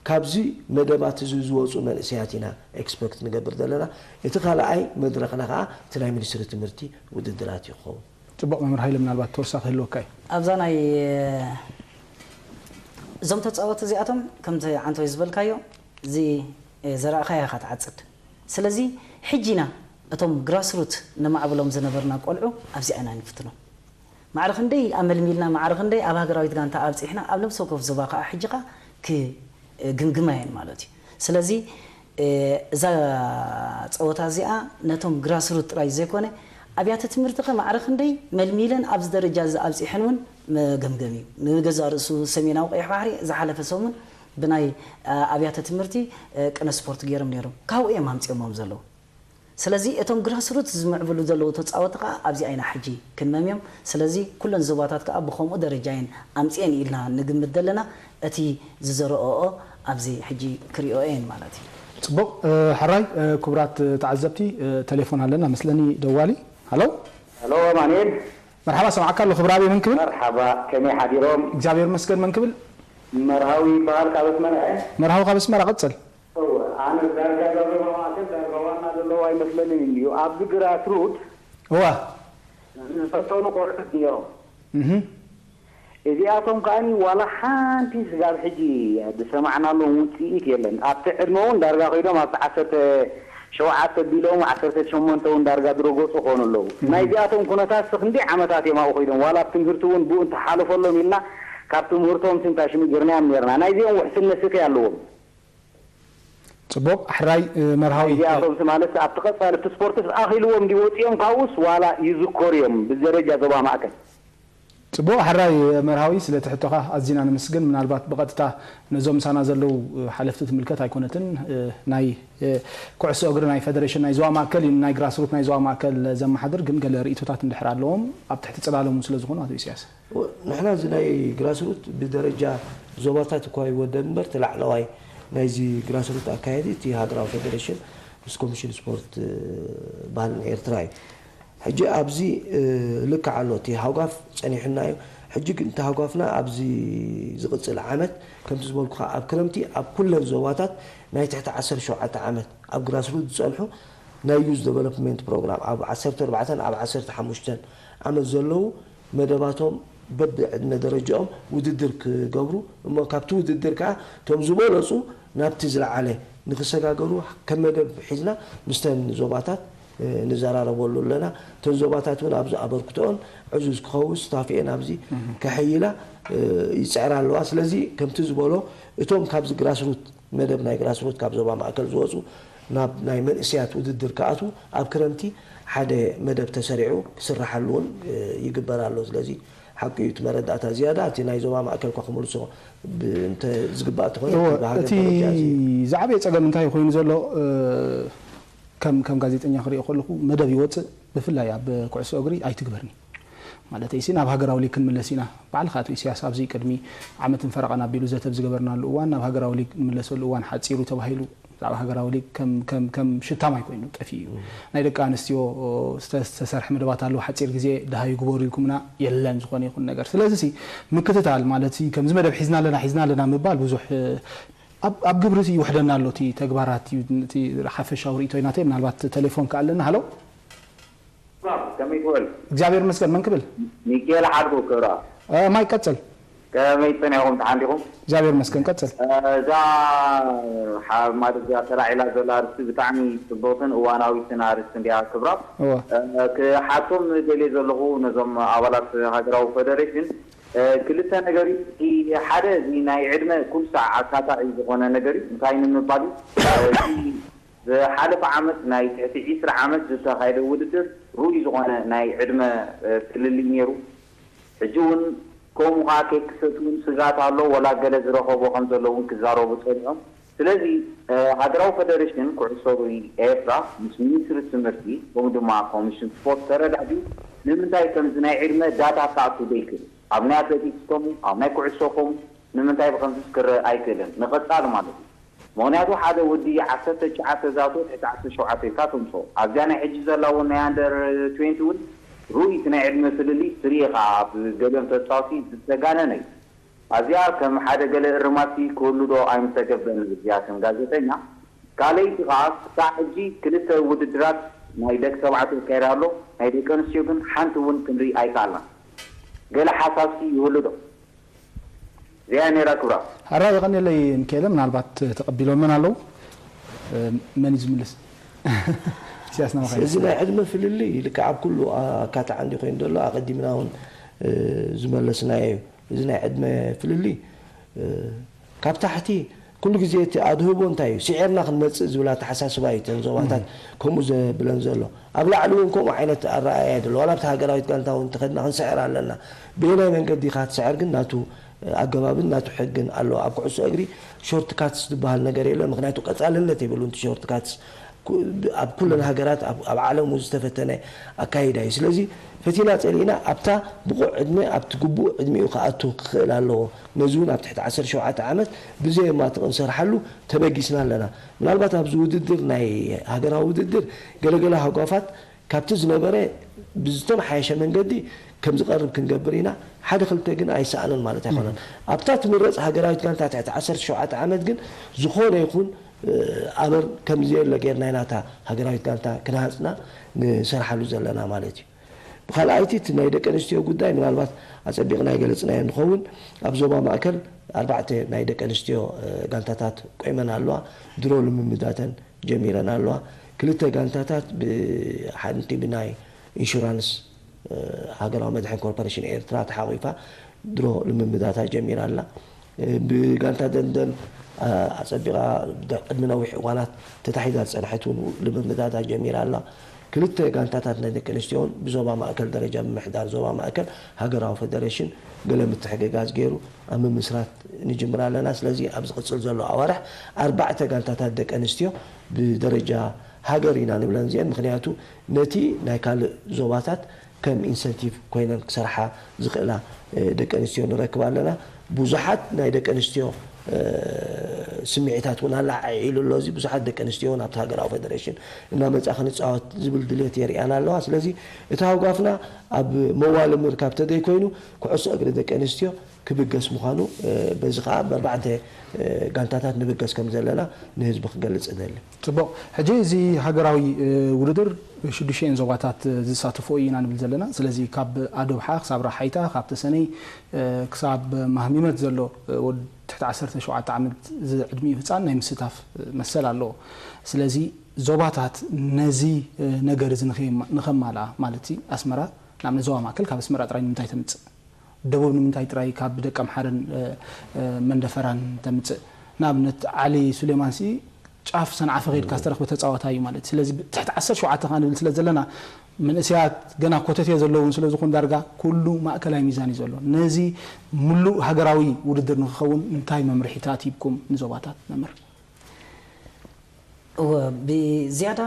ካብዚ መደባት እዚ ዝወፁ መንእሰያት ኢና ኤክስፐክት ንገብር ዘለና። እቲ ካልኣይ መድረኽና ከዓ እቲ ናይ ሚኒስትሪ ትምህርቲ ውድድራት እዩ ክኸውን። ፅቡቕ መምህር ሃይለ ምናልባት ተወሳኺ ህልወካ እዩ። ኣብዛ ናይ እዞም ተፃወቲ እዚኣቶም ከምቲ ዓንተወይ ዝበልካዮ እዚ ዘራእኻያ ኢኻ ትዓፅድ። ስለዚ ሕጂ ኢና እቶም ግራስሩት ነማዕብሎም ዝነበርና ቆልዑ ኣብዚኣ ኢና ንፍትኖም። ማዕረ ክንደይ ኣመልሚልና ማዕረ ክንደይ ኣብ ሃገራዊት ጋንታ ኣብፂሕና ኣብ ነብሲ ወከፍ ዞባ ከዓ ሕጂ ከዓ ክግምግማ እየን ማለት እዩ። ስለዚ እዛ ፀወታ እዚኣ ነቶም ግራስሩት ጥራይ ዘይኮነ ኣብያተ ትምህርቲ ከ ማዕረ ክንደይ መልሚለን ኣብዚ ደረጃ እዚ ኣብፂሐን እውን መገምገም እዩ። ንገዛእ ርእሱ ሰሜናዊ ቀይሕ ባሕሪ ዝሓለፈ ሰሙን ብናይ ኣብያተ ትምህርቲ ቅነ ስፖርት ገይሮም ነይሮም ካብኡ እዮም ኣምፂኦሞም ዘለዉ። ስለዚ እቶም ግራስሩት ዝምዕብሉ ዘለዉ ተፃወቲ ከዓ ኣብዚኣ ኢና ሕጂ ክንመምዮም። ስለዚ ኩለን ዞባታት ከዓ ብኸምኡ ደረጃ እየን ኣምፅኤን ኢልና ንግምት ዘለና። እቲ ዝዘረኦኦ ኣብዚ ሕጂ ክሪኦ እየን ማለት እዩ። ፅቡቕ ሕራይ ክቡራት ተዓዘብቲ ተሌፎን ኣለና መስለኒ ደዋሊ። ሃሎ ሄሎ ኣማኑኤል መርሓባ ሰምዓካ ኣሎ ክብር ኣበይ መን ክብል? መርሓባ ከመይ ሓዲሮም? እግዚኣብሔር ይመስገን መን ክብል? መርሃዊ ይበሃል፣ ካብ ኣስመራ እየ። መርሃዊ ካብ ኣስመራ ቀጽል። እወ፣ ኣነ ዳርጋ እዛ ዞባ ማእከል ዳርጋ ዋና ዘለዋ ኣይመስለንን እዩ። ኣብዚ ግራስሩት እዋ ዝፈተኑ ቆልዑት ነይሮም። እህ እዚኣቶም ከኣኒ ዋላ ሓንቲ ስጋብ ሕጂ ዝሰማዕናሎም ውፅኢት የለን። ኣብቲ ዕድመ እውን ዳርጋ ከይዶም ኣብቲ ዓሰርተ ሸውዓተ ቢሎም ዓሰርተ ሸሞንተ እውን ዳርጋ ዝረገፁ ክኾኑ ኣለዉ። ናይዚኣቶም ኩነታት ክንደይ ዓመታት እዮም ኣብኡ ከይዶም ዋላ ኣብ ትምህርቲ እውን ብኡ እንተሓለፈሎም ኢልና ካብ ትምህርቶም ስንታ ሽሙ ጌርናዮም ኔርና። ናይዚኦም ውሕስነት ስከይ ኣለዎም። ጽቡቕ ኣሕራይ መርሃዊ እዚኣቶም ማለት ኣብቲ ቀጻሊ እቲ ስፖርትስ ኣኺልዎም ድዩ ወጺኦም ካብኡስ ዋላ ይዝከሩ እዮም ብደረጃ ዞባ ማእከል? ጽቡቕ ኣሕራይ መርሃዊ ስለ ትሕቶኻ ኣዚና ንምስግን። ምናልባት ብቐጥታ ነዞም ምሳና ዘለዉ ሓለፍቲ ትምልከት ኣይኮነትን። ናይ ኩዕሶ እግሪ ናይ ፈደሬሽን ናይ ዞባ ማእከል እዩ፣ ናይ ግራስሩት ናይ ዞባ ማእከል ዘመሓድር፣ ግን ገለ ርእይቶታት እንድሕር ኣለዎም ኣብ ትሕቲ ጽላሎም ስለ ዝኾኑ ኣቶ ኢሳያስ። ንሕና እዚ ናይ ግራስሩት ብደረጃ ዞባታት እኳ ይወደብ እምበር እቲ ላዕለዋይ ናይዚ ግራስሩት ኣካየዲ እቲ ሃገራዊ ፈደሬሽን ምስ ኮሚሽን ስፖርት ባህልን ኤርትራ እዩ። ሕጂ ኣብዚ ልክዕ ኣሎ እቲ ሃጓፍ ጸኒሑና እዩ። ሕጂ ግን እቲ ሃጓፍና ኣብዚ ዝቕጽል ዓመት ከምቲ ዝበልኩኻ ኣብ ክረምቲ ኣብ ኩለን ዞባታት ናይ ትሕቲ ዓሰርተ ሸውዓተ ዓመት ኣብ ግራስሩት ዝጸንሑ ናይ ዩዝ ዴቨሎፕመንት ፕሮግራም ኣብ ዓሰርተ ኣርባዕተን ኣብ ዓሰርተ ሓሙሽተን ዓመት ዘለዉ መደባቶም በብዕድመ ደረጃኦም ውድድር ክገብሩ እሞ ካብቲ ውድድር ከዓ እቶም ዝበለፁ ናብቲ ዝለዓለ ንክሰጋገሩ ከም መደብ ሒዝና ምስተን ዞባታት ንዘራረበሉ ኣለና። እተን ዞባታት እውን ኣብዚ ኣበርክቶኦን ዕዙዝ ክኸውን ስታፍኤን ኣብዚ ከሐይላ ይፅዕራ ኣለዋ። ስለዚ ከምቲ ዝበሎ እቶም ካብዚ ግራስሩት መደብ ናይ ግራስሩት ካብ ዞባ ማእከል ዝወፁ ናብ ናይ መንእሰያት ውድድር ክኣትዉ ኣብ ክረምቲ ሓደ መደብ ተሰሪዑ ክስረሓሉ እውን ይግበር ኣሎ። ስለዚ ሓቂ እዩ እቲ መረዳእታ ዝያዳ እቲ ናይ ዞባ ማእከል እኳ ክምልሶ እንተ ዝግባእ ተኾይኑ እቲ ብሃገር እቲ ደረጃ እዚ ዝዓበየ ጸገም እንታይ ኮይኑ ዘሎ ከም ከም ጋዜጠኛ ክሪኦ ከለኹ መደብ ይወጽእ ብፍላይ ኣብ ኩዕሶ እግሪ ኣይትግበርኒ ማለት እሲ ናብ ሃገራዊ ሊግ ክንምለስ ኢና። ባዕልኻ ኣቶ ኢሳያስ ኣብዚ ቅድሚ ዓመትን ፈረቓን ኣቢሉ ዘተ ኣብ ዝገበርናሉ እዋን ናብ ሃገራዊ ሊግ እንምለሰሉ እዋን ሓጺሩ ተባሂሉ ብዛዕባ ሃገራዊ ሊግ ከም ከም ከም ሽታማይ ኮይኑ ጠፊኡ እዩ። ናይ ደቂ ኣንስትዮ ዝተሰርሐ መደባት ኣለዎ ሓጺር ግዜ ደሃዩ ግበሩ ኢልኩምና የለን ዝኾነ ይኹን ነገር። ስለዚ ሲ ምክትታል ማለት ሲ ከምዚ መደብ ሒዝና ኣለና ሒዝና ኣለና ምባል ብዙሕ ኣብ ኣብ ግብሪ ሲ ይውሕደና ኣሎ እቲ ተግባራት እዩ። እቲ ሓፈሻዊ ርእይቶ ናተይ ምናልባት ቴሌፎን ከኣለና ሃሎ ከመይ ትውዕል? እግዚኣብሔር ይመስገን። መን ክብል? ሚኪኤል ሓድጉ ክብራ ማይ ቀጽል። ከመይ ጸኒሕኩም ተሓንዲኹም? እግዚኣብሔር ይመስገን ቀጽል። እዛ ማለት እዚኣ ተላዒላ ዘላ ኣርስቲ ብጣዕሚ ጽብቕትን እዋናዊትን ኣርስቲ እንዲያ ክብራ። እወ ክሓቶም ደልየ ዘለኹ ነዞም ኣባላት ሃገራዊ ፈደሬሽን ክልተ ነገር እዩ። እቲ ሓደ እዚ ናይ ዕድመ ኩሉ ሳዕ ኣካታዒ ዝኾነ ነገር እዩ። እንታይ ንምባል እዩ? ዝሓለፈ ዓመት ናይ ትሕቲ ዒስራ ዓመት ዝተኻየደ ውድድር ርኡይ ዝኾነ ናይ ዕድመ ፍልልይ ነይሩ። ሕጂ እውን ከምኡ ከዓ ኬክ ክሰቲ እውን ስግኣት ኣሎ፣ ወላ ገለ ዝረኸቦ ከም ዘሎ እውን ክዛረቡ ፀኒሖም። ስለዚ ሃገራዊ ፈደሬሽን ኩዕሶ እግሪ ኤርትራ ምስ ሚኒስትሪ ትምህርቲ ከምኡ ድማ ኮሚሽን ስፖርት ተረዳዲኡ ንምንታይ ከምዚ ናይ ዕድመ ዳታ ክኣቱ ዘይክእል? ኣብ ናይ ኣትሌቲክስ ከምኡ፣ ኣብ ናይ ኩዕሶ ከምኡ ንምንታይ ብኸምዚ ክረአ ኣይክእልን? ንቐፃሊ ማለት እዩ። ምኽንያቱ ሓደ ወዲ ዓሰርተ ትሽዓተ ዛቶ ትሕቲ ዓሰርተ ሸውዓተ ኢልካ ተምፅኦ። ኣብዚኣ ናይ ሕጂ ዘላ እውን ናይ ኣንደር ትዌንቲ እውን ርኡይ እቲ ናይ ዕድመ ፍልልይ ትርኢ ኢኻ። ኣብ ገሊኦም ተፃወቲ ዝተጋነነ እዩ። ኣብዚኣ ከም ሓደ ገለ እርማት ክህሉ ዶ ኣይምተገበን? እዚኣ ከም ጋዜጠኛ ካልኣይቲ ከዓ ክሳዕ ሕጂ ክልተ ውድድራት ናይ ደቂ ተባዕትዮ ይካየድ ኣሎ፣ ናይ ደቂ ኣንስትዮ ግን ሓንቲ እውን ክንርኢ ኣይከኣልናን። ገለ ሓሳብሲ ይህሉ ዶ? እዚኣ ነይራ ክብራ። ኣራ የቐንየለይ ሚካኤለ ምናልባት ተቐቢሎመን ኣለዉ መን እዩ ዝምልስ ኢሳያስ ናባኻ እዚ ናይ ዕድመ ፍልልይ ልክዕ ኣብ ኩሉ ኣካታዕ እንዲ ኮይኑ ዘሎ ኣቐዲምና እውን ዝመለስናዮ እዩ። እዚ ናይ ዕድመ ፍልልይ ካብ ታሕቲ ኩሉ ግዜ እቲ ኣድህቦ እንታይ እዩ ስዒርና ክንመፅእ ዝብል ኣተሓሳስባ እዩ እተን ዞባታት ከምኡ ዘብለን ዘሎ። ኣብ ላዕሊ እውን ከምኡ ዓይነት ኣረኣእያ እዩ ዘሎ። ዋላ ኣብቲ ሃገራዊት ጋንታ እውን እንተኸድና ክንስዕር ኣለና። ብየናይ መንገዲ ኢኻ ትስዕር ግን ናቱ ኣገባብን ናቱ ሕግን ኣሎ። ኣብ ኩዕሶ እግሪ ሾርት ካትስ ዝበሃል ነገር የለን። ምክንያቱ ቀፃልነት የብሉን እቲ ሾርት ካትስ። ኣብ ኩለን ሃገራት ኣብ ዓለም እውን ዝተፈተነ ኣካይዳ እዩ። ስለዚ ፈቲና ፀሊእና ኣብታ ብቑዕ ዕድመ ኣብቲ ግቡእ ዕድሚኡ ክኣቱ ክኽእል ኣለዎ። ነዚ እውን ኣብ ትሕቲ ዓሰርተ ሸውዓተ ዓመት ብዘየማትቕ ንሰርሓሉ ተበጊስና ኣለና። ምናልባት ኣብዚ ውድድር ናይ ሃገራዊ ውድድር ገለገለ ሃጓፋት ካብቲ ዝነበረ ብዝተመሓየሸ መንገዲ ከም ዝቐርብ ክንገብር ኢና። ሓደ ክልተ ግን ኣይሰኣንን ማለት ኣይኮነን። ኣብታ ትምረፅ ሃገራዊት ጋንታ ትሕቲ ዓሰርተ ሸውዓተ ዓመት ግን ዝኾነ ይኹን ኣበር ከም ዘየለ ጌርና ኢና እታ ሃገራዊት ጋንታ ክንሃፅና ንሰርሓሉ ዘለና ማለት እዩ። ብካልኣይቲ እቲ ናይ ደቂ ኣንስትዮ ጉዳይ ምናልባት ኣፀቢቕና ይገለፅናዮ ንኸውን። ኣብ ዞባ ማእከል ኣርባዕተ ናይ ደቂ ኣንስትዮ ጋንታታት ቆይመን ኣለዋ። ድሮ ልምምዳተን ጀሚረን ኣለዋ። ክልተ ጋንታታት ብሓንቲ ብናይ ኢንሹራንስ ሃገራዊ መድሕን ኮርፖሬሽን ኤርትራ ተሓቒፋ ድሮ ልምምዳታ ጀሚራ ኣላ። ብጋንታ ደንደን ኣጸቢቓ ቅድሚ ነዊሕ እዋናት ተታሒዛ ዝጸንሐት እውን ልምምዳታ ጀሚራ ኣላ። ክልተ ጋንታታት ናይ ደቂ ኣንስትዮ እውን ብዞባ ማእከል ደረጃ ምምሕዳር ዞባ ማእከል ሃገራዊ ፈደረሽን ገለ ምትሕግጋዝ ገይሩ ኣብ ምምስራት ንጅምር ኣለና። ስለዚ ኣብ ዝቕጽል ዘሎ ኣዋርሕ ኣርባዕተ ጋንታታት ደቂ ኣንስትዮ ብደረጃ ሃገር ኢና ንብለን እዚአን። ምኽንያቱ ነቲ ናይ ካልእ ዞባታት ከም ኢንሰንቲቭ ኮይነን ክሰርሓ ዝኽእላ ደቂ ኣንስትዮ ንረክብ ኣለና። ብዙሓት ናይ ደቂ ኣንስትዮ ስምዒታት እውን ኣለዓዒሉ ኣሎ። እዚ ብዙሓት ደቂ ኣንስትዮ እውን ኣብቲ ሃገራዊ ፈደሬሽን እናመፃ ክንፃወት ዝብል ድሌት የርእያና ኣለዋ። ስለዚ እቲ ሃውጋፍና ኣብ መዋለ ምርካብ ተደይ ኮይኑ ኩዕሶ እግሪ ደቂ ኣንስትዮ ክብገስ ምዃኑ በዚ ከዓ ብኣርባዕተ ጋንታታት ንብገስ ከም ዘለና ንህዝቢ ክገልፅ እደሊ። ጽቡቕ። ሕጂ እዚ ሃገራዊ ውድድር ሽዱሽተን ዞባታት ዝሳተፎ ኢና ንብል ዘለና። ስለዚ ካብ ኣዶብሓ ክሳብ ራሓይታ፣ ካብ ተሰነይ ክሳብ ማህሚመት ዘሎ ወዲ ትሕቲ ዓሰርተ ሸውዓተ ዓመት ዝዕድሚኡ ህጻን ናይ ምስታፍ መሰል ኣለዎ። ስለዚ ዞባታት ነዚ ነገር እዚ ንኸማ-፣ ንኸማልኣ ማለት እዩ። ኣስመራ ንኣብነት ዞባ ማእከል ካብ ኣስመራ ጥራይ ንምንታይ ተምጽእ? ደቡብ ንምንታይ ጥራይ ካብ ደቀምሓረን መንደፈራን ተምጽእ? ንኣብነት ዓሊ ሱሌማንሲ ጫፍ ሰንዓፈ ከይድካ ዝተረኽበ ተጻዋታይ እዩ ማለት እዩ። ስለዚ ትሕቲ ዓሰርተ ሸውዓተ ከኣ ንብል ስለ ዘለና መንእሰያት ገና ኮተቴ ዘለውን ስለ ዝኾን ዳርጋ ኩሉ ማእከላይ ሚዛን እዩ ዘሎ። ነዚ ምሉእ ሃገራዊ ውድድር ንክኸውን እንታይ መምርሒታት ሂብኩም ንዞባታት መምህር? እወ ብዝያዳ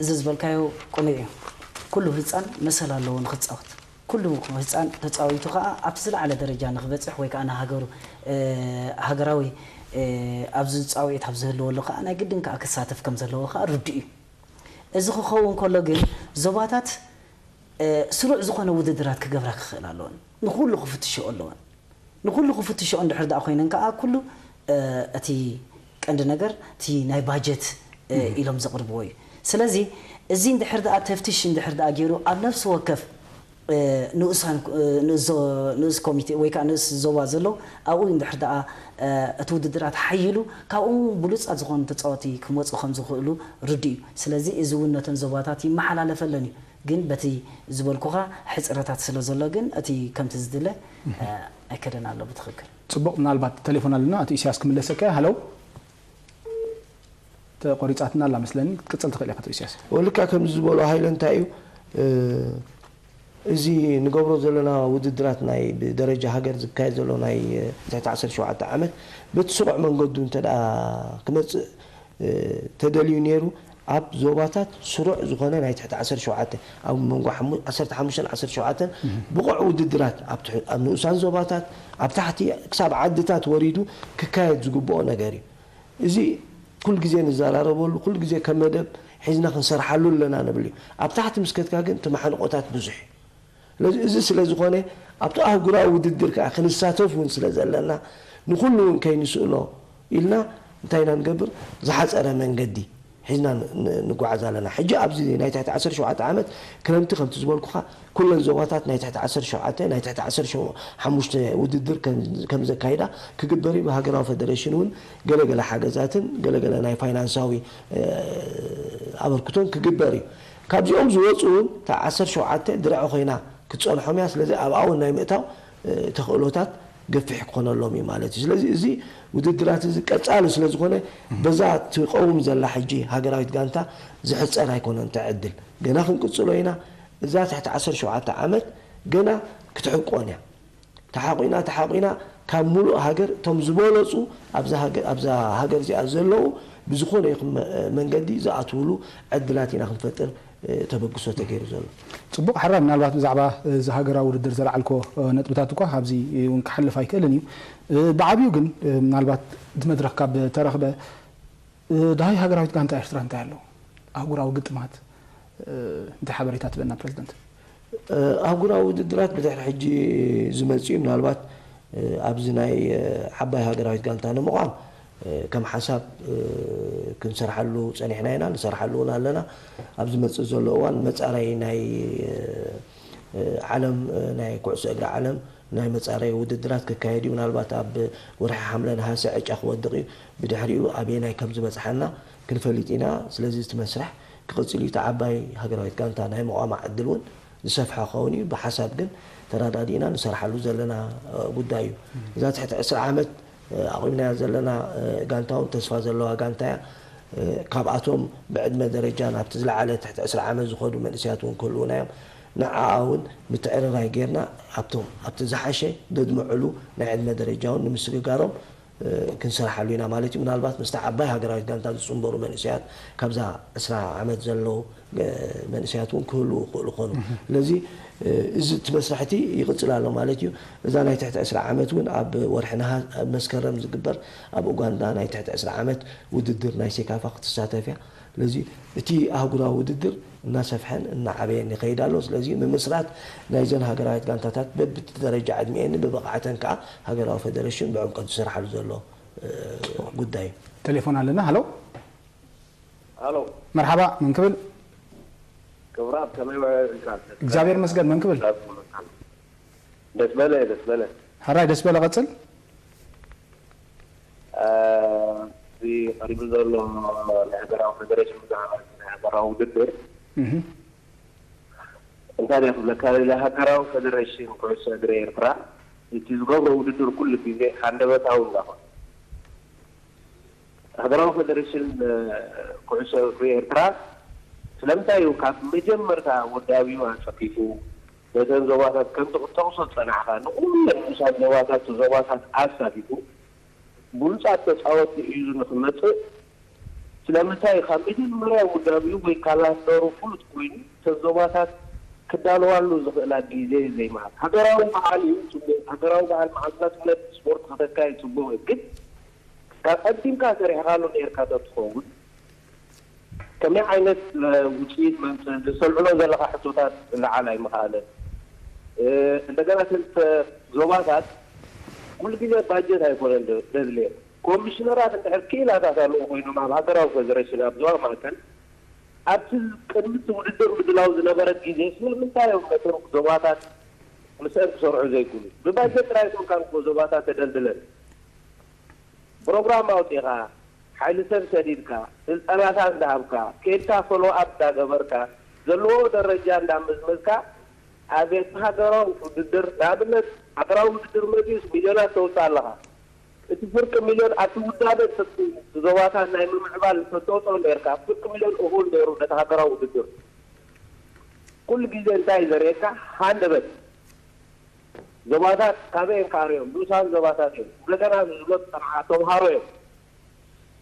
እዚ ዝበልካዮ ቅኑዕ እዩ። ኩሉ ህፃን መሰል ኣለዎ ንክፃወት። ኩሉ ህፃን ተፃዊቱ ከዓ ኣብቲ ዝለዓለ ደረጃ ንክበፅሕ ወይ ከዓ ንሃገሩ ሃገራዊ ኣብዚ ፃውዒት ኣብ ዝህልወሉ ከዓ ናይ ግድን ከዓ ክሳተፍ ከም ዘለዎ ከዓ ርዱእ እዩ። እዚ ክኸውን ከሎ ግን ዞባታት ስሩዕ ዝኾነ ውድድራት ክገብራ ክኽእል ኣለወን። ንኩሉ ክፍትሽኦ ኣለወን። ንኩሉ ክፍትሽኦ እንድሕር ደኣ ኮይነን ከዓ ኩሉ እቲ ቀንዲ ነገር እቲ ናይ ባጀት ኢሎም ዘቕርብዎ እዩ። ስለዚ እዚ እንድሕር ደኣ ተፍትሽ እንድሕር ደኣ ገይሩ ኣብ ነፍሲ ወከፍ ንኡሳን ንኡስ ኮሚቴ ወይ ከዓ ንኡስ ዞባ ዘለዉ ኣብኡ እንድሕር ደኣ እቲ ውድድራት ሓይሉ ካብኡ ብሉፃት ዝኾኑ ተፃወቲ ክመፁ ከም ዝኽእሉ ርዱእ እዩ። ስለዚ እዚ እውን ነተን ዞባታት ይመሓላለፈለን እዩ። ግን በቲ ዝበልኩኻ ሕፅረታት ስለ ዘሎ ግን እቲ ከምቲ ዝድለ ኣይከደን ኣሎ ብትኽክል። ፅቡቕ፣ ምናልባት ቴሌፎን ኣለና፣ ኣቶ ኢሳያስ ክምለሰካ። ሃለው፣ ተቆሪፃትና ኣላ መስለኒ፣ ክትቅፅል ትኽእል ኢኻ ኣቶ ኢሳያስ። ወልካ ከምዚ ዝበሎ ሃይለ እንታይ እዩ እዚ ንገብሮ ዘለና ውድድራት ናይ ብደረጃ ሃገር ዝካየድ ዘሎ ናይ ትሕቲ ዓሰርተ ሸውዓተ ዓመት በቲ ስሩዕ መንገዱ እንተ ክመፅእ ተደልዩ ነይሩ ኣብ ዞባታት ስሩዕ ዝኾነ ናይ ትሕቲ ዓሰርተ ሸውዓተ ኣብ መንጎ ዓሰርተ ሓሙሽተ ዓሰርተ ሸውዓተ ብቑዕ ውድድራት ኣብ ንኡሳን ዞባታት ኣብ ታሕቲ ክሳብ ዓድታት ወሪዱ ክካየድ ዝግብኦ ነገር እዩ። እዚ ኩሉ ግዜ ንዘራረበሉ ኩሉ ግዜ ከም መደብ ሒዝና ክንሰርሓሉ ኣለና ንብል እዩ። ኣብ ታሕቲ ምስ ከድካ ግን እቲ ማሕንቖታት ብዙሕ እዩ። ስለዚ እዚ ስለ ዝኾነ ኣብቲ ኣህጉራዊ ውድድር ከዓ ክንሳተፍ እውን ስለ ዘለና ንኩሉ እውን ከይንስእኖ ኢልና እንታይ ኢና ንገብር ዝሓፀረ መንገዲ ሒዝና ንጓዓዝ ኣለና። ሕጂ ኣብዚ ናይ ትሕቲ ዓሰርተ ሸውዓተ ዓመት ክረምቲ ከምቲ ዝበልኩኻ ኩለን ዞባታት ናይ ትሕቲ ዓሰርተ ሸውዓተ ናይ ትሕቲ ዓሰርተ ሓሙሽተ ውድድር ከም ዘካይዳ ክግበር እዩ። ብሃገራዊ ፈደሬሽን እውን ገለገለ ሓገዛትን ገለገለ ናይ ፋይናንሳዊ ኣበርክቶን ክግበር እዩ። ካብዚኦም ዝወፁ እውን እታ ዓሰርተ ሸውዓተ ድርዒ ኮይና ክትፀንሖም እያ። ስለዚ ኣብኣ እውን ናይ ምእታው ተኽእሎታት ገፊሕ ክኾነሎም እዩ ማለት እዩ። ስለዚ እዚ ውድድራት እዚ ቀፃሊ ስለ ዝኾነ በዛ ትቐውም ዘላ ሕጂ ሃገራዊት ጋንታ ዝሕፀር ኣይኮነን እቲ ዕድል። ገና ክንቅፅሎ ኢና። እዛ ትሕቲ ዓሰርተ ሸውዓተ ዓመት ገና ክትሕቆን እያ። ተሓቑና ተሓቑና ካብ ሙሉእ ሃገር እቶም ዝበለፁ ኣብዛ ሃገር እዚኣ ዘለዉ ብዝኾነ ይኹን መንገዲ ዝኣትውሉ ዕድላት ኢና ክንፈጥር ተበግሶ ተገይሩ ዘሎ። ፅቡቕ ሕራይ፣ ምናልባት ብዛዕባ እዚ ሃገራዊ ውድድር ዘልዓልኮ ነጥብታት እኳ ካብዚ እውን ክሓልፍ ኣይክእልን እዩ። ብዓብዩ ግን ምናልባት እቲ መድረኽ ካብ ተረኽበ ደሃይ ሃገራዊት ጋንታ ኤርትራ እንታይ ኣሎ? ኣህጉራዊ ግጥማት እንታይ ሓበሬታ ትበና ፕረዚደንት? ኣህጉራዊ ውድድራት ብድሕሪ ሕጂ ዝመጽእ እዩ። ምናልባት ኣብዚ ናይ ዓባይ ሃገራዊት ጋንታ ንምቋም ከም ሓሳብ ክንሰርሓሉ ጸኒሕና ኢና፣ ንሰርሓሉ እውን ኣለና። ኣብ ዝመጽእ ዘሎ እዋን መጻረይ ናይ ዓለም ናይ ኩዕሶ እግሪ ዓለም ናይ መጻረይ ውድድራት ክካየድ እዩ። ምናልባት ኣብ ወርሒ ሓምለ ነሃሰ ዕጫ ክወድቕ እዩ። ብድሕሪኡ ኣበየናይ ከም ዝበጽሓና ክንፈልጥ ኢና። ስለዚ እቲ መስርሕ ክቕጽል እዩ። እቲ ዓባይ ሃገራዊት ጋንታ ናይ ምቋማ ዕድል እውን ዝሰፍሐ ክኸውን እዩ። ብሓሳብ ግን ተረዳዲእና ንሰርሓሉ ዘለና ጉዳይ እዩ። እዛ ትሕቲ ዕስራ ዓመት ኣቑምናያ ዘለና ጋንታ እውን ተስፋ ዘለዋ ጋንታ እያ። ካብኣቶም ብዕድመ ደረጃ ናብቲ ዝለዓለ ትሕቲ ዕስራ ዓመት ዝኸዱ መንእሰያት እውን ክህልዉና እዮም። ንዓኣ እውን ምትዕርራይ ጌርና ኣብቶም ኣብቲ ዝሓሸ ደድምዕሉ ናይ ዕድመ ደረጃ እውን ንምስግጋሮም ክንሰርሓሉ ኢና ማለት እዩ። ምናልባት ምስታ ዓባይ ሃገራዊት ጋንታ ዝጽንበሩ መንእሰያት ካብዛ ዕስራ ዓመት ዘለዉ መንእሰያት እውን ክህልዉ ይኽእሉ ይኾኑ። ስለዚ እዚ እቲ መስርሕቲ ይቕጽል ኣሎ ማለት እዩ። እዛ ናይ ትሕቲ ዕስራ ዓመት እውን ኣብ ወርሒ ነሃ ኣብ መስከረም ዝግበር ኣብ ኡጋንዳ ናይ ትሕቲ ዕስራ ዓመት ውድድር ናይ ሴካፋ ክትሳተፍ እያ። ስለዚ እቲ ኣህጉራዊ ውድድር እናሰፍሐን እናዓበየን ይኸይድ ኣሎ። ስለዚ ምምስራት ናይዘን ሃገራዊት ጋንታታት በብደረጃ ዕድሚኤን ብብቕዓተን ከዓ ሃገራዊ ፌደሬሽን ብዕምቀት ዝሰርሓሉ ዘሎ ጉዳይ እዩ። ቴሌፎን ኣለና። ሃሎ። ሃሎ። መርሓባ፣ መን ክብል? ክብራት ከመይ ውዒልካ? እግዚኣብሔር ይመስገን፣ መን ክብል? ደስ በለ፣ ደስ በለ። ሕራይ ደስ በለ፣ ቀጽል። እዚ ቀሪቡ ዘሎ ናይ ሃገራዊ ፌደሬሽን ብዛዕባ ናይ ሃገራዊ ውድድር እንታይ ድየ ክብለካ፣ ሃገራዊ ፌደሬሽን ኩዕሶ እግሪ ኤርትራ እቲ ዝገብሮ ውድድር ኩሉ ግዜ ሃንደበታዊ እንዳኾነ ሃገራዊ ፌደሬሽን ኩዕሶ እግሪ ኤርትራ ስለምንታይ እዩ ካብ መጀመርታ ወዳቢኡ ኣጸፊፉ ነተን ዞባታት ከምቲ ክትጠቕሶ ዝጸናሕካ ንኹለን ንኡሳን ዞባታት ዞባታት ኣሳቲፉ ብሉጻት ተጻወትቲ ሒዙ ንኽመጽእ ስለምንታይ ካብ መጀመርያ ውዳቢኡ ወይ ካላንደሩ ፍሉጥ ኮይኑ እተን ዞባታት ክዳለዋሉ ዝኽእላ ግዜ ዘይምሃብ። ሃገራዊ በዓል እዩ ጽቡቕ። ሃገራዊ በዓል መዓልትታት ኩነት ስፖርት ከተካይድ ጽቡቕ እዩ። ግን ካብ ቀዲምካ ሰሪሕካሉ ነይርካ ተትኸውን ከመይ ዓይነት ውፅኢት መምፅእ ዝሰልዕሎ ዘለካ ሕቶታት ዝለዓል ኣይምኽኣለን። እንደገና ክልተ ዞባታት ኩሉ ግዜ ባጀት ኣይኮነን ደድልየ ኮሚሽነራት እንድሕር ክኢላታት ኣለዎ ኮይኖም ኣብ ሃገራዊ ፌደሬሽን ኣብ ዞባ ማእከል ኣብቲ ቅድሚ እቲ ውድድር ምድላው ዝነበረ ግዜ ስለምንታይ እዮም ነቶም ዞባታት ምስአን ክሰርዑ ዘይክእሉ? ብባጀት ጥራይ እቶም ካብ ዞባታት ተደልድለን ፕሮግራም ኣውፂኻ ሓይሊ ሰብ ሰዲድካ ስልጠናታት እንዳሃብካ ኬድካ ፎሎ ኣፕ እንዳገበርካ ዘለዎ ደረጃ እንዳመዝመዝካ ኣብ ሃገራዊ ውድድር ንኣብነት ሃገራዊ ውድድር መፂኡስ ሚልዮናት ተውፅእ ኣለኻ። እቲ ፍርቂ ሚልዮን ኣብቲ ውዳበ ዞባታት ናይ ምምዕባል ተተውፅኦ ነርካ ፍርቂ ሚልዮን እኹል ነይሩ ነቲ ሃገራዊ ውድድር። ኩሉ ግዜ እንታይ እዩ ዘርእየካ ሃንደበት ዞባታት ካበይ እዮም ክኣርዮም ንኡሳን ዞባታት እዮም እንደገና ዝብሎ ተምሃሮ እዮም።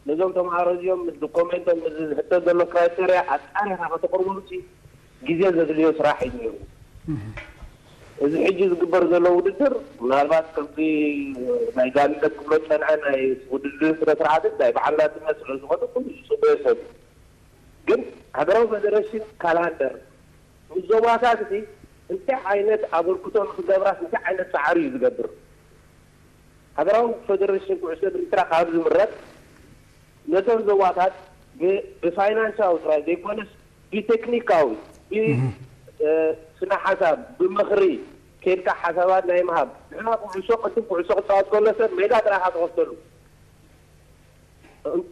ነዞም ተምሃሮ እዚኦም ምስ ዶኮሜንቶም ምስ ዝሕተት ዘሎ ክራይቴርያ ኣጣሪኻ ከተቕርቦም ሲ ግዜ ዘድልዮ ስራሕ እዩ ነይሩ። እዚ ሕጂ ዝግበር ዘሎ ውድድር ምናልባት ከምዚ ናይ ዳንነት ክብሎ ዝፀንዐ ናይ ውድድር ስነ ስርዓትን ናይ በዓል ናጽነት ስለ ዝኾነ ኩሉ ዝፅበዮ ሰብ እዩ። ግን ሃገራዊ ፌደሬሽን ካላንደር ምስ ዞባታት እቲ እንታይ ዓይነት ኣበርክቶ ንክገብራስ እንታይ ዓይነት ፃዕሪ እዩ ዝገብር? ሃገራዊ ፌደሬሽን ኩዕሶ እግሪ ኤርትራ ካብ ዝምረፅ ነተን ዞባታት ብፋይናንሳዊ ጥራይ ዘይኮነስ ብቴክኒካዊ ብስነ ሓሳብ ብምኽሪ ኬድካ ሓሳባት ናይ ምሃብ ንሕና ኩዕሶ ቅድም ኩዕሶ ክፃወት ከሎ ሰብ ሜዳ ጥራይ ኢኻ ትኸፍተሉ።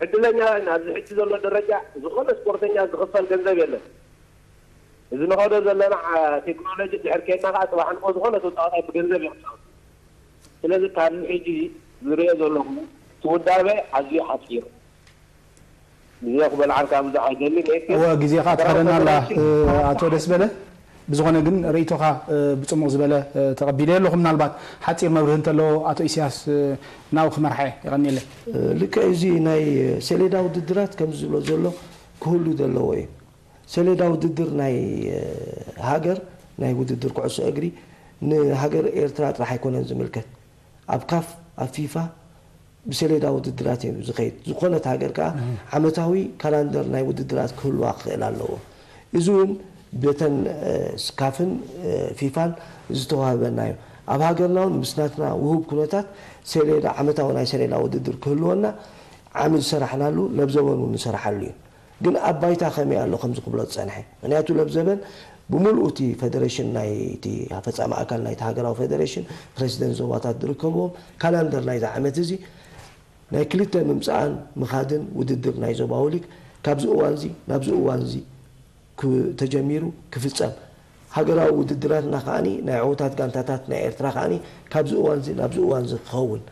ዕድለኛ ኢና ኣብዚ ሕጂ ዘሎ ደረጃ ዝኾነ ስፖርተኛ ዝኽፈል ገንዘብ የለን። እዚ ንኸዶ ዘለና ቴክኖሎጂ ድሕር ኬድና ከዓ ፅባሕ ንኮ ዝኾነ ተፃዋታይ ብገንዘብ ይኽፃወት። ስለዚ ካብዚ ሕጂ ዝሪኦ ዘለኹ እቲ ውዳበ ኣዝዩ ሓፂር ግዜ ክበልዓልካ ብዙሕ ኣይደልን። እወ ግዜኻ ትኸደና ኣላ ኣቶ ደስበለ። ብዝኾነ ግን ርእይቶኻ ብፅሙቕ ዝበለ ተቐቢለ ኣለኹ። ምናልባት ሓፂር መብርህ እንተለዎ ኣቶ ኢሳያስ ናው ክመርሓ እየ። የቐንየለይ። ልክዕ እዚ ናይ ሰሌዳ ውድድራት ከም ዝብሎ ዘሎ ክህሉ ዘለዎ እዩ። ሰሌዳ ውድድር ናይ ሃገር ናይ ውድድር ኩዕሶ እግሪ ንሃገር ኤርትራ ጥራሕ ኣይኮነን ዝምልከት። ኣብ ካፍ ኣብ ፊፋ ብሰሌዳ ውድድራት እዩ ዝኸይድ። ዝኾነት ሃገር ከዓ ዓመታዊ ካላንደር ናይ ውድድራት ክህልዋ ክኽእል ኣለዎ። እዚ እውን በተን ካፍን ፊፋን ዝተዋህበና እዩ። ኣብ ሃገርና እውን ምስ ናትና ውሁብ ኩነታት ሰሌዳ ዓመታዊ ናይ ሰሌዳ ውድድር ክህልወና ዓሚ ዝሰራሕናሉ ለብዘበን እውን ንሰራሓሉ እዩ። ግን ኣብ ባይታ ከመይ ኣሎ ከምዚ ክብሎ ዝጸንሐ? ምክንያቱ ለብዘበን ብምልኡ እቲ ፈደሬሽን ናይቲ ፈጻሚ ኣካል ናይቲ ሃገራዊ ፈደሬሽን ፕረሲደንት ዞባታት ዝርከብዎም ካላንደር ናይዚ ዓመት እዚ ናይ ክልተ ምምጻኣን ምኻድን ውድድር ናይ ዞባዊ ሊግ ካብዚ እዋንዚ ናብዚ እዋንዚ ተጀሚሩ ክፍጸም፣ ሃገራዊ ውድድራትና ከኣ ናይ ዕዉታት ጋንታታት ናይ ኤርትራ ከኣ ካብዚ እዋንዚ ናብዚ እዋንዚ ክኸውን፣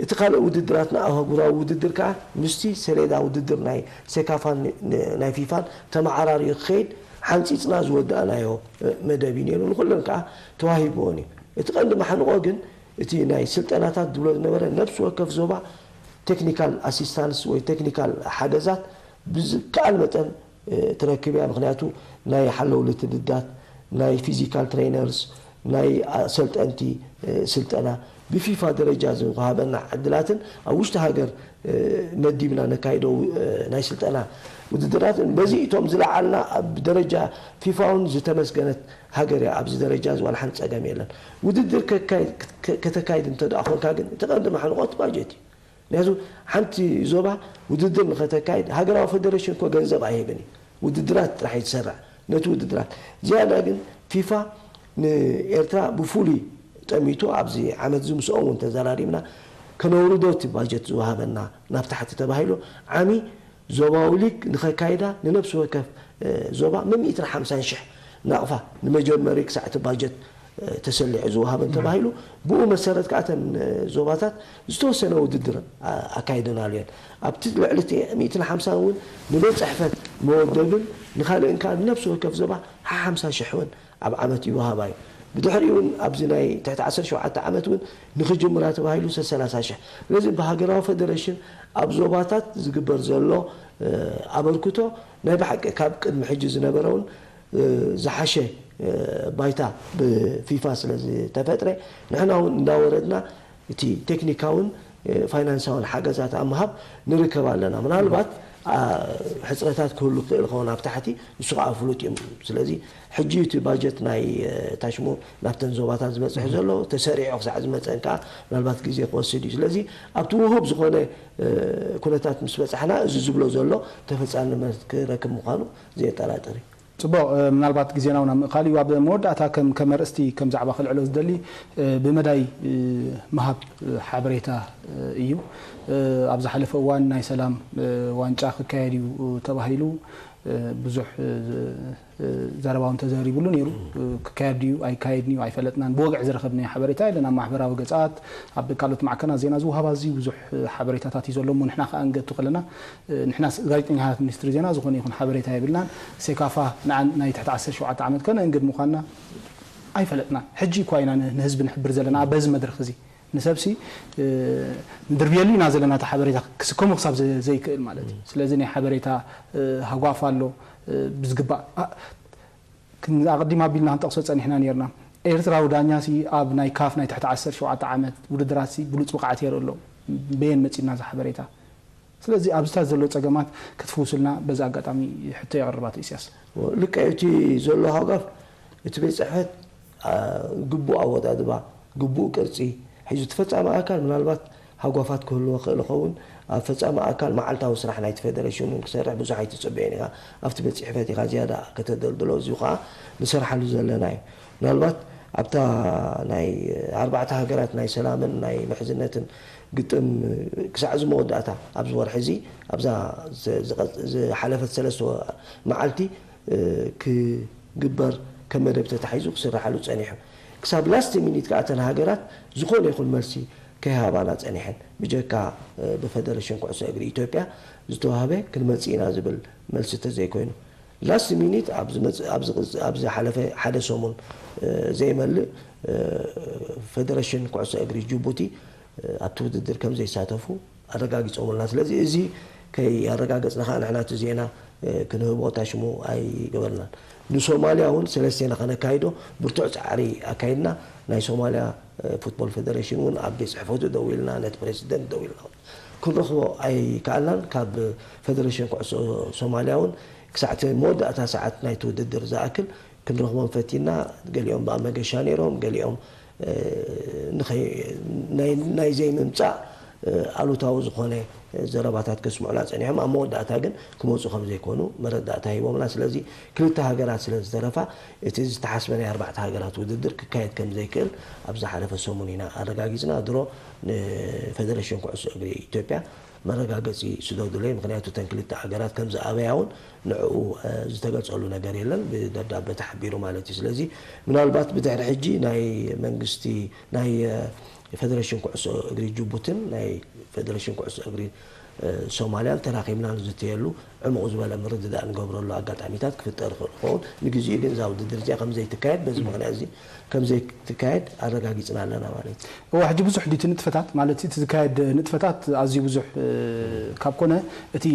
እቲ ካልእ ውድድራትና ኣህጉራዊ ውድድር ከኣ ምስቲ ሰሌዳ ውድድር ናይ ሴካፋን ናይ ፊፋን ተመዓራርዩ ክኸይድ ሓንጺጽና ዝወዳእናዮ መደብ እዩ ነይሩ። ንኹለን ከኣ ተዋሂብዎን እዩ። እቲ ቀንዲ ማሕንቆ ግን እቲ ናይ ስልጠናታት ዝብሎ ዝነበረ ነብሲ ወከፍ ዞባ ቴክኒካል ኣሲስታንስ ወይ ቴክኒካል ሓገዛት ብዝከኣል መጠን ትረክብ እያ። ምክንያቱ ናይ ሓለውሊ ትድዳት፣ ናይ ፊዚካል ትሬነርስ፣ ናይ ኣሰልጠንቲ ስልጠና ብፊፋ ደረጃ ዝሃበና ዕድላትን ኣብ ውሽጢ ሃገር መዲብና ነካይዶ ናይ ስልጠና ውድድራት በዚ እቶም ዝለዓልና ኣብ ደረጃ ፊፋ እውን ዝተመስገነት ሃገር እያ። ኣብዚ ደረጃ እዚ ዋላ ሓንቲ ጸገም የለን። ውድድር ከተካይድ እንተ ደኣ ኮንካ ግን እቲ ቀንዲ ማሕንቆት ባጀት እዩ። ምክንያቱ ሓንቲ ዞባ ውድድር ንኸተካይድ ሃገራዊ ፈደሬሽን እኮ ገንዘብ ኣይህብን እዩ። ውድድራት ጥራሕ እዩ ዝሰርዕ። ነቲ ውድድራት ዝያዳ ግን ፊፋ ንኤርትራ ብፍሉይ ጠሚቱ ኣብዚ ዓመት እዚ ምስኦም እውን ተዘራሪብና ከነውርዶ እቲ ባጀት ዝወሃበና ናብ ታሕቲ ተባሂሉ ዓሚ ዞባዊ ሊግ ንኸካይዳ ንነብሲ ወከፍ ዞባ መምኢትን ሓምሳን ሽሕ ናቕፋ ንመጀመሪ ክሳዕ እቲ ባጀት ተሰሊዑ ዝወሃበን ተባሂሉ ብኡ መሰረት ከዓ እተን ዞባታት ዝተወሰነ ውድድር ኣካይደናሉ እየን። ኣብቲ ልዕሊ እቲ ሚእትን ሓምሳን እውን ንቤት ፅሕፈት መወደብን ንካልእን ከዓ ንነብሲ ወከፍ ዞባ ሓሓምሳ ሽሕ እውን ኣብ ዓመት ይወሃባ እዩ። ብድሕሪኡ እውን ኣብዚ ናይ ትሕቲ ዓሰርተ ሸውዓተ ዓመት እውን ንክጅምራ ተባሂሉ ሰላሳ ሽሕ። ስለዚ ብሃገራዊ ፈደሬሽን ኣብ ዞባታት ዝግበር ዘሎ ኣበርክቶ ናይ ብሓቂ ካብ ቅድሚ ሕጂ ዝነበረውን ዝሓሸ ባይታ ብፊፋ ስለ ዝተፈጥረ ንሕና እውን እንዳወረድና እቲ ቴክኒካውን ፋይናንሳውን ሓገዛት ኣብ ምሃብ ንርከብ ኣለና። ምናልባት ሕፅረታት ክህሉ ክእል ኸውን ኣብ ታሕቲ ንሱ ከዓ ፍሉጥ እዮም። ስለዚ ሕጂ እቲ ባጀት ናይ ታሽሙ ናብተን ዞባታት ዝበፅሕ ዘሎ ተሰሪዖ ክሳዕ ዝመፀን ከዓ ምናልባት ግዜ ክወስድ እዩ። ስለዚ ኣብቲ ውሁብ ዝኾነ ኩነታት ምስ በፃሕና እዚ ዝብሎ ዘሎ ተፈፃምነት ክረክብ ምዃኑ ዘየጠራጥር እዩ። ፅቡቕ፣ ምናልባት ግዜና እውን ኣብ ምእካል እዩ። ኣብ መወዳእታ ከም ከም ኣርእስቲ ከም ዛዕባ ክልዕሎ ዝደሊ ብመዳይ ምሃብ ሓበሬታ እዩ። ኣብ ዝሓለፈ እዋን ናይ ሰላም ዋንጫ ክካየድ እዩ ተባሂሉ ብዙሕ ዘረባ እውን ተዘሪብሉ ነይሩ። ክካየድ ድዩ ኣይካየድን እዩ ኣይፈለጥናን። ብወግዒ ዝረኸብናዮ ሓበሬታ የለን። ኣብ ማሕበራዊ ገፃት ኣብ ካልኦት ማዕከናት ዜና ዝውሃብ ኣዝዩ ብዙሕ ሓበሬታታት እዩ ዘሎ እሞ ንሕና ከዓ ንገቱ ከለና ንሕና ጋዜጠኛታት ሚኒስትሪ ዜና ዝኾነ ይኹን ሓበሬታ የብልናን። ሴካፋ ንዓን ናይ ትሕቲ ዓሰርተ ሸውዓተ ዓመት ከነእንግድ ምዃንና ኣይፈለጥናን። ሕጂ እኳ ኢና ንህዝቢ ንሕብር ዘለና በዚ መድረክ እዚ ንሰብሲ ንድርብየሉ ኢና ዘለና እቲ ሓበሬታ ክስከሞ ክሳብ ዘይክእል ማለት እዩ። ስለዚ ናይ ሓበሬታ ሃጓፍ ኣሎ ብዝግባእ ኣቐዲም ኣቢልና ክንጠቕሶ ጸኒሕና ነርና። ኤርትራዊ ዳኛሲ ኣብ ናይ ካፍ ናይ ትሕቲ ዓሰርተ ሸውዓተ ዓመት ውድድራትሲ ብሉጽ ብቕዓት የርኢ ኣሎ። በየን መጺና እዚ ሓበሬታ? ስለዚ ኣብዚታት ዘሎ ጸገማት ክትፍውሱልና በዚ ኣጋጣሚ ሕቶ የቕርብ ኣቶ ኢሳያስ። ልክዕ እቲ ዘሎ ሃጓፍ እቲ ቤት ጽሕፈት ግቡእ ኣወዳድባ፣ ግቡእ ቅርጺ ሒዙ እቲ ፈጻሚ ኣካል ምናልባት ሃጓፋት ክህልዎ ክእል ይኸውን። ኣብ ፈጻሚ ኣካል መዓልታዊ ስራሕ ናይቲ ፌደሬሽን እውን ክሰርሕ ብዙሕ ኣይትጽበዮን ኢኻ። ኣብቲ ቤት ጽሕፈት ኢኻ ዝያዳ ከተደልድሎ። እዚኡ ከዓ ንሰርሓሉ ዘለና እዩ። ምናልባት ኣብታ ናይ ኣርባዕተ ሃገራት ናይ ሰላምን ናይ ምሕዝነትን ግጥም ክሳዕ እዚ መወዳእታ ኣብዚ ወርሒ እዚ ኣብዛ ዝሓለፈት ሰለስተ መዓልቲ ክግበር ከም መደብ ተታሒዙ ክስርሓሉ ጸኒሑ። ክሳብ ላስት ሚኒት ከኣ እተን ሃገራት ዝኾነ ይኹን መልሲ ከይሃባና ጸኒሐን። ብጀካ ብፈደረሽን ኩዕሶ እግሪ ኢትዮጵያ ዝተዋህበ ክንመጽእ ኢና ዝብል መልሲ ተዘይኮይኑ። ላስት ሚኒት ኣብዚ ዝሓለፈ ሓደ ሰሙን ዘይመልእ ፈደረሽን ኩዕሶ እግሪ ጅቡቲ ኣብቲ ውድድር ከም ዘይሳተፉ ኣረጋጊጾምልና። ስለዚ እዚ ከይኣረጋገጽና ከኣ ንሕና እቲ ዜና ክንህቦ ታሽሙ ኣይገበርናን። ንሶማልያ እውን ሰለስቴና ከነካይዶ ብርቱዕ ጻዕሪ ኣካይድና። ናይ ሶማልያ ፉትቦል ፌደሬሽን እውን ኣብ ቤት ጽሕፈቱ ደዊልና፣ ነቲ ፕሬዚደንት ደዊልና እውን ክንረኽቦ ኣይከኣልናን። ካብ ፌደሬሽን ኩዕሶ ሶማልያ እውን ክሳዕ እቲ መወዳእታ ሰዓት ናይቲ ውድድር ዝኣክል ክንረኽቦም ፈቲና። ገሊኦም ብኣመገሻ ነይሮም፣ ገሊኦም ናይ ዘይምምፃእ ኣሉታዊ ዝኾነ ዘረባታት ከስምዑና ፀኒሖም። ኣብ መወዳእታ ግን ክመፁ ከም ዘይኮኑ መረዳእታ ሂቦምና። ስለዚ ክልተ ሃገራት ስለ ዝተረፋ እቲ ዝተሓስበ ናይ ኣርባዕተ ሃገራት ውድድር ክካየድ ከም ዘይክእል ኣብ ዝሓለፈ ሰሙን ኢና ኣረጋጊፅና። ድሮ ንፌደሬሽን ኩዕሶ እግሪ ኢትዮጵያ መረጋገፂ ስደዱለይ፣ ምክንያቱ እተን ክልተ ሃገራት ከም ዝኣበያ እውን ንዕኡ ዝተገልፀሉ ነገር የለን፣ ብደብዳበ ተሓቢሩ ማለት እዩ። ስለዚ ምናልባት ብድሕሪ ሕጂ ናይ መንግስቲ ናይ ፌደሬሽን ኩዕሶ እግሪ ጅቡትን ናይ ፌደሬሽን ኩዕሶ እግሪ ሶማልያን ተራኺብና ንዝተየሉ ዕሙቕ ዝበለ ምርድዳእ ንገብረሉ ኣጋጣሚታት ክፍጠር ይኽእል ክኸውን። ንግዚኡ ግን እዛ ውድድር እዚኣ ከም ዘይትካየድ፣ በዚ ምኽንያት እዚ ከም ዘይትካየድ ኣረጋጊፅና ኣለና ማለት እዩ። እዋ ሕጂ ብዙሕ ድቲ ንጥፈታት ማለት እቲ ዝካየድ ንጥፈታት ኣዝዩ ብዙሕ ካብ ኮነ እቲ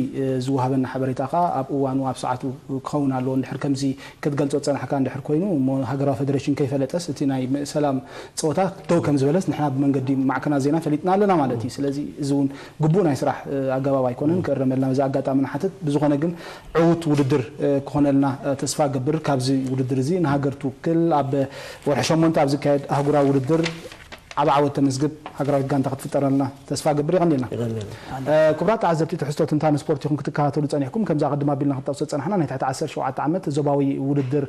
ዝወሃበና ሓበሬታ ከዓ ኣብ እዋኑ ኣብ ሰዓቱ ክኸውን ኣለዎ። እንድሕር ከምዚ ክትገልጾ ዝጸናሕካ እንድሕር ኮይኑ እሞ ሃገራዊ ፌደሬሽን ከይፈለጠስ እቲ ናይ ሰላም ጸወታ ደው ከም ዝበለስ ንሕና ብመንገዲ ማዕከናት ዜና ፈሊጥና ኣለና ማለት እዩ። ስለዚ እዚ እውን ግቡእ ናይ ስራሕ ኣገባብ ኣይኮነን፣ ክእረመልና በዚ ኣጋጣሚ ንሓትት። ብዝኾነ ግን ዕዉት ውድድር ክኾነልና ተስፋ ገብር። ካብዚ ውድድር እዚ ንሃገር ትውክል ኣብ ወርሒ ሸሞንተ ኣብ ዝካየድ ኣህጉራዊ ውድድር ዓብ ዓወት ተመዝግብ ሃገራዊት ጋንታ ክትፍጠረልና ተስፋ ገብር። የቐንየልና። ክቡራት ተዓዘብቲ፣ ትሕዝቶ ትንታነ ስፖርት ኢኹም ክትከታተሉ ጸኒሕኩም። ከምዚ ኣቐድም ኣቢልና ክንጠቕሶ ዝጸናሕና ናይ ትሕቲ ዓሰርተ ሸውዓተ ዓመት ዞባዊ ውድድር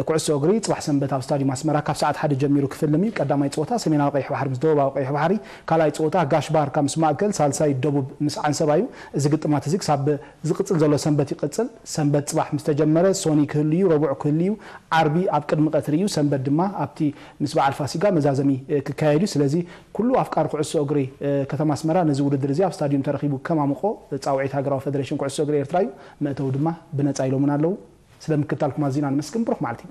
ኩዕሶ እግሪ ጽባሕ ሰንበት ኣብ ስታድዩም ኣስመራ ካብ ሰዓት ሓደ ጀሚሩ ክፍልም እዩ። ቀዳማይ ጸወታ ሰሜናዊ ቀይሕ ባሕሪ ምስ ደቡባዊ ቀይሕ ባሕሪ፣ ካልኣይ ጸወታ ጋሽ ባርካ ምስ ማእከል፣ ሳልሳይ ደቡብ ምስ ዓንሰባ እዩ። እዚ ግጥማት እዚ ክሳብ ዝቕጽል ዘሎ ሰንበት ይቕጽል። ሰንበት ጽባሕ ምስ ተጀመረ ሶኒ ክህሉ እዩ፣ ረቡዕ ክህሉ እዩ፣ ዓርቢ ኣብ ቅድሚ ቀትሪ እዩ፣ ሰንበት ድማ ኣብቲ ምስ በዓል ፋሲጋ መዛዘሚ ክካየድ እዩ። ስለዚ ኩሉ ኣፍቃሪ ኩዕሶ እግሪ ከተማ ኣስመራ ነዚ ውድድር እዚ ኣብ ስታድዩም ተረኺቡ ከማምቆ ጻውዒት ሃገራዊ ፌደሬሽን ኩዕሶ እግሪ ኤርትራ እዩ። መእተዊ ድማ ብነጻ ኢሎምና ኣለዉ። ስለ ምክትታልኩም ኣዚና ነመስግን። ብሩኽ መዓልቲ።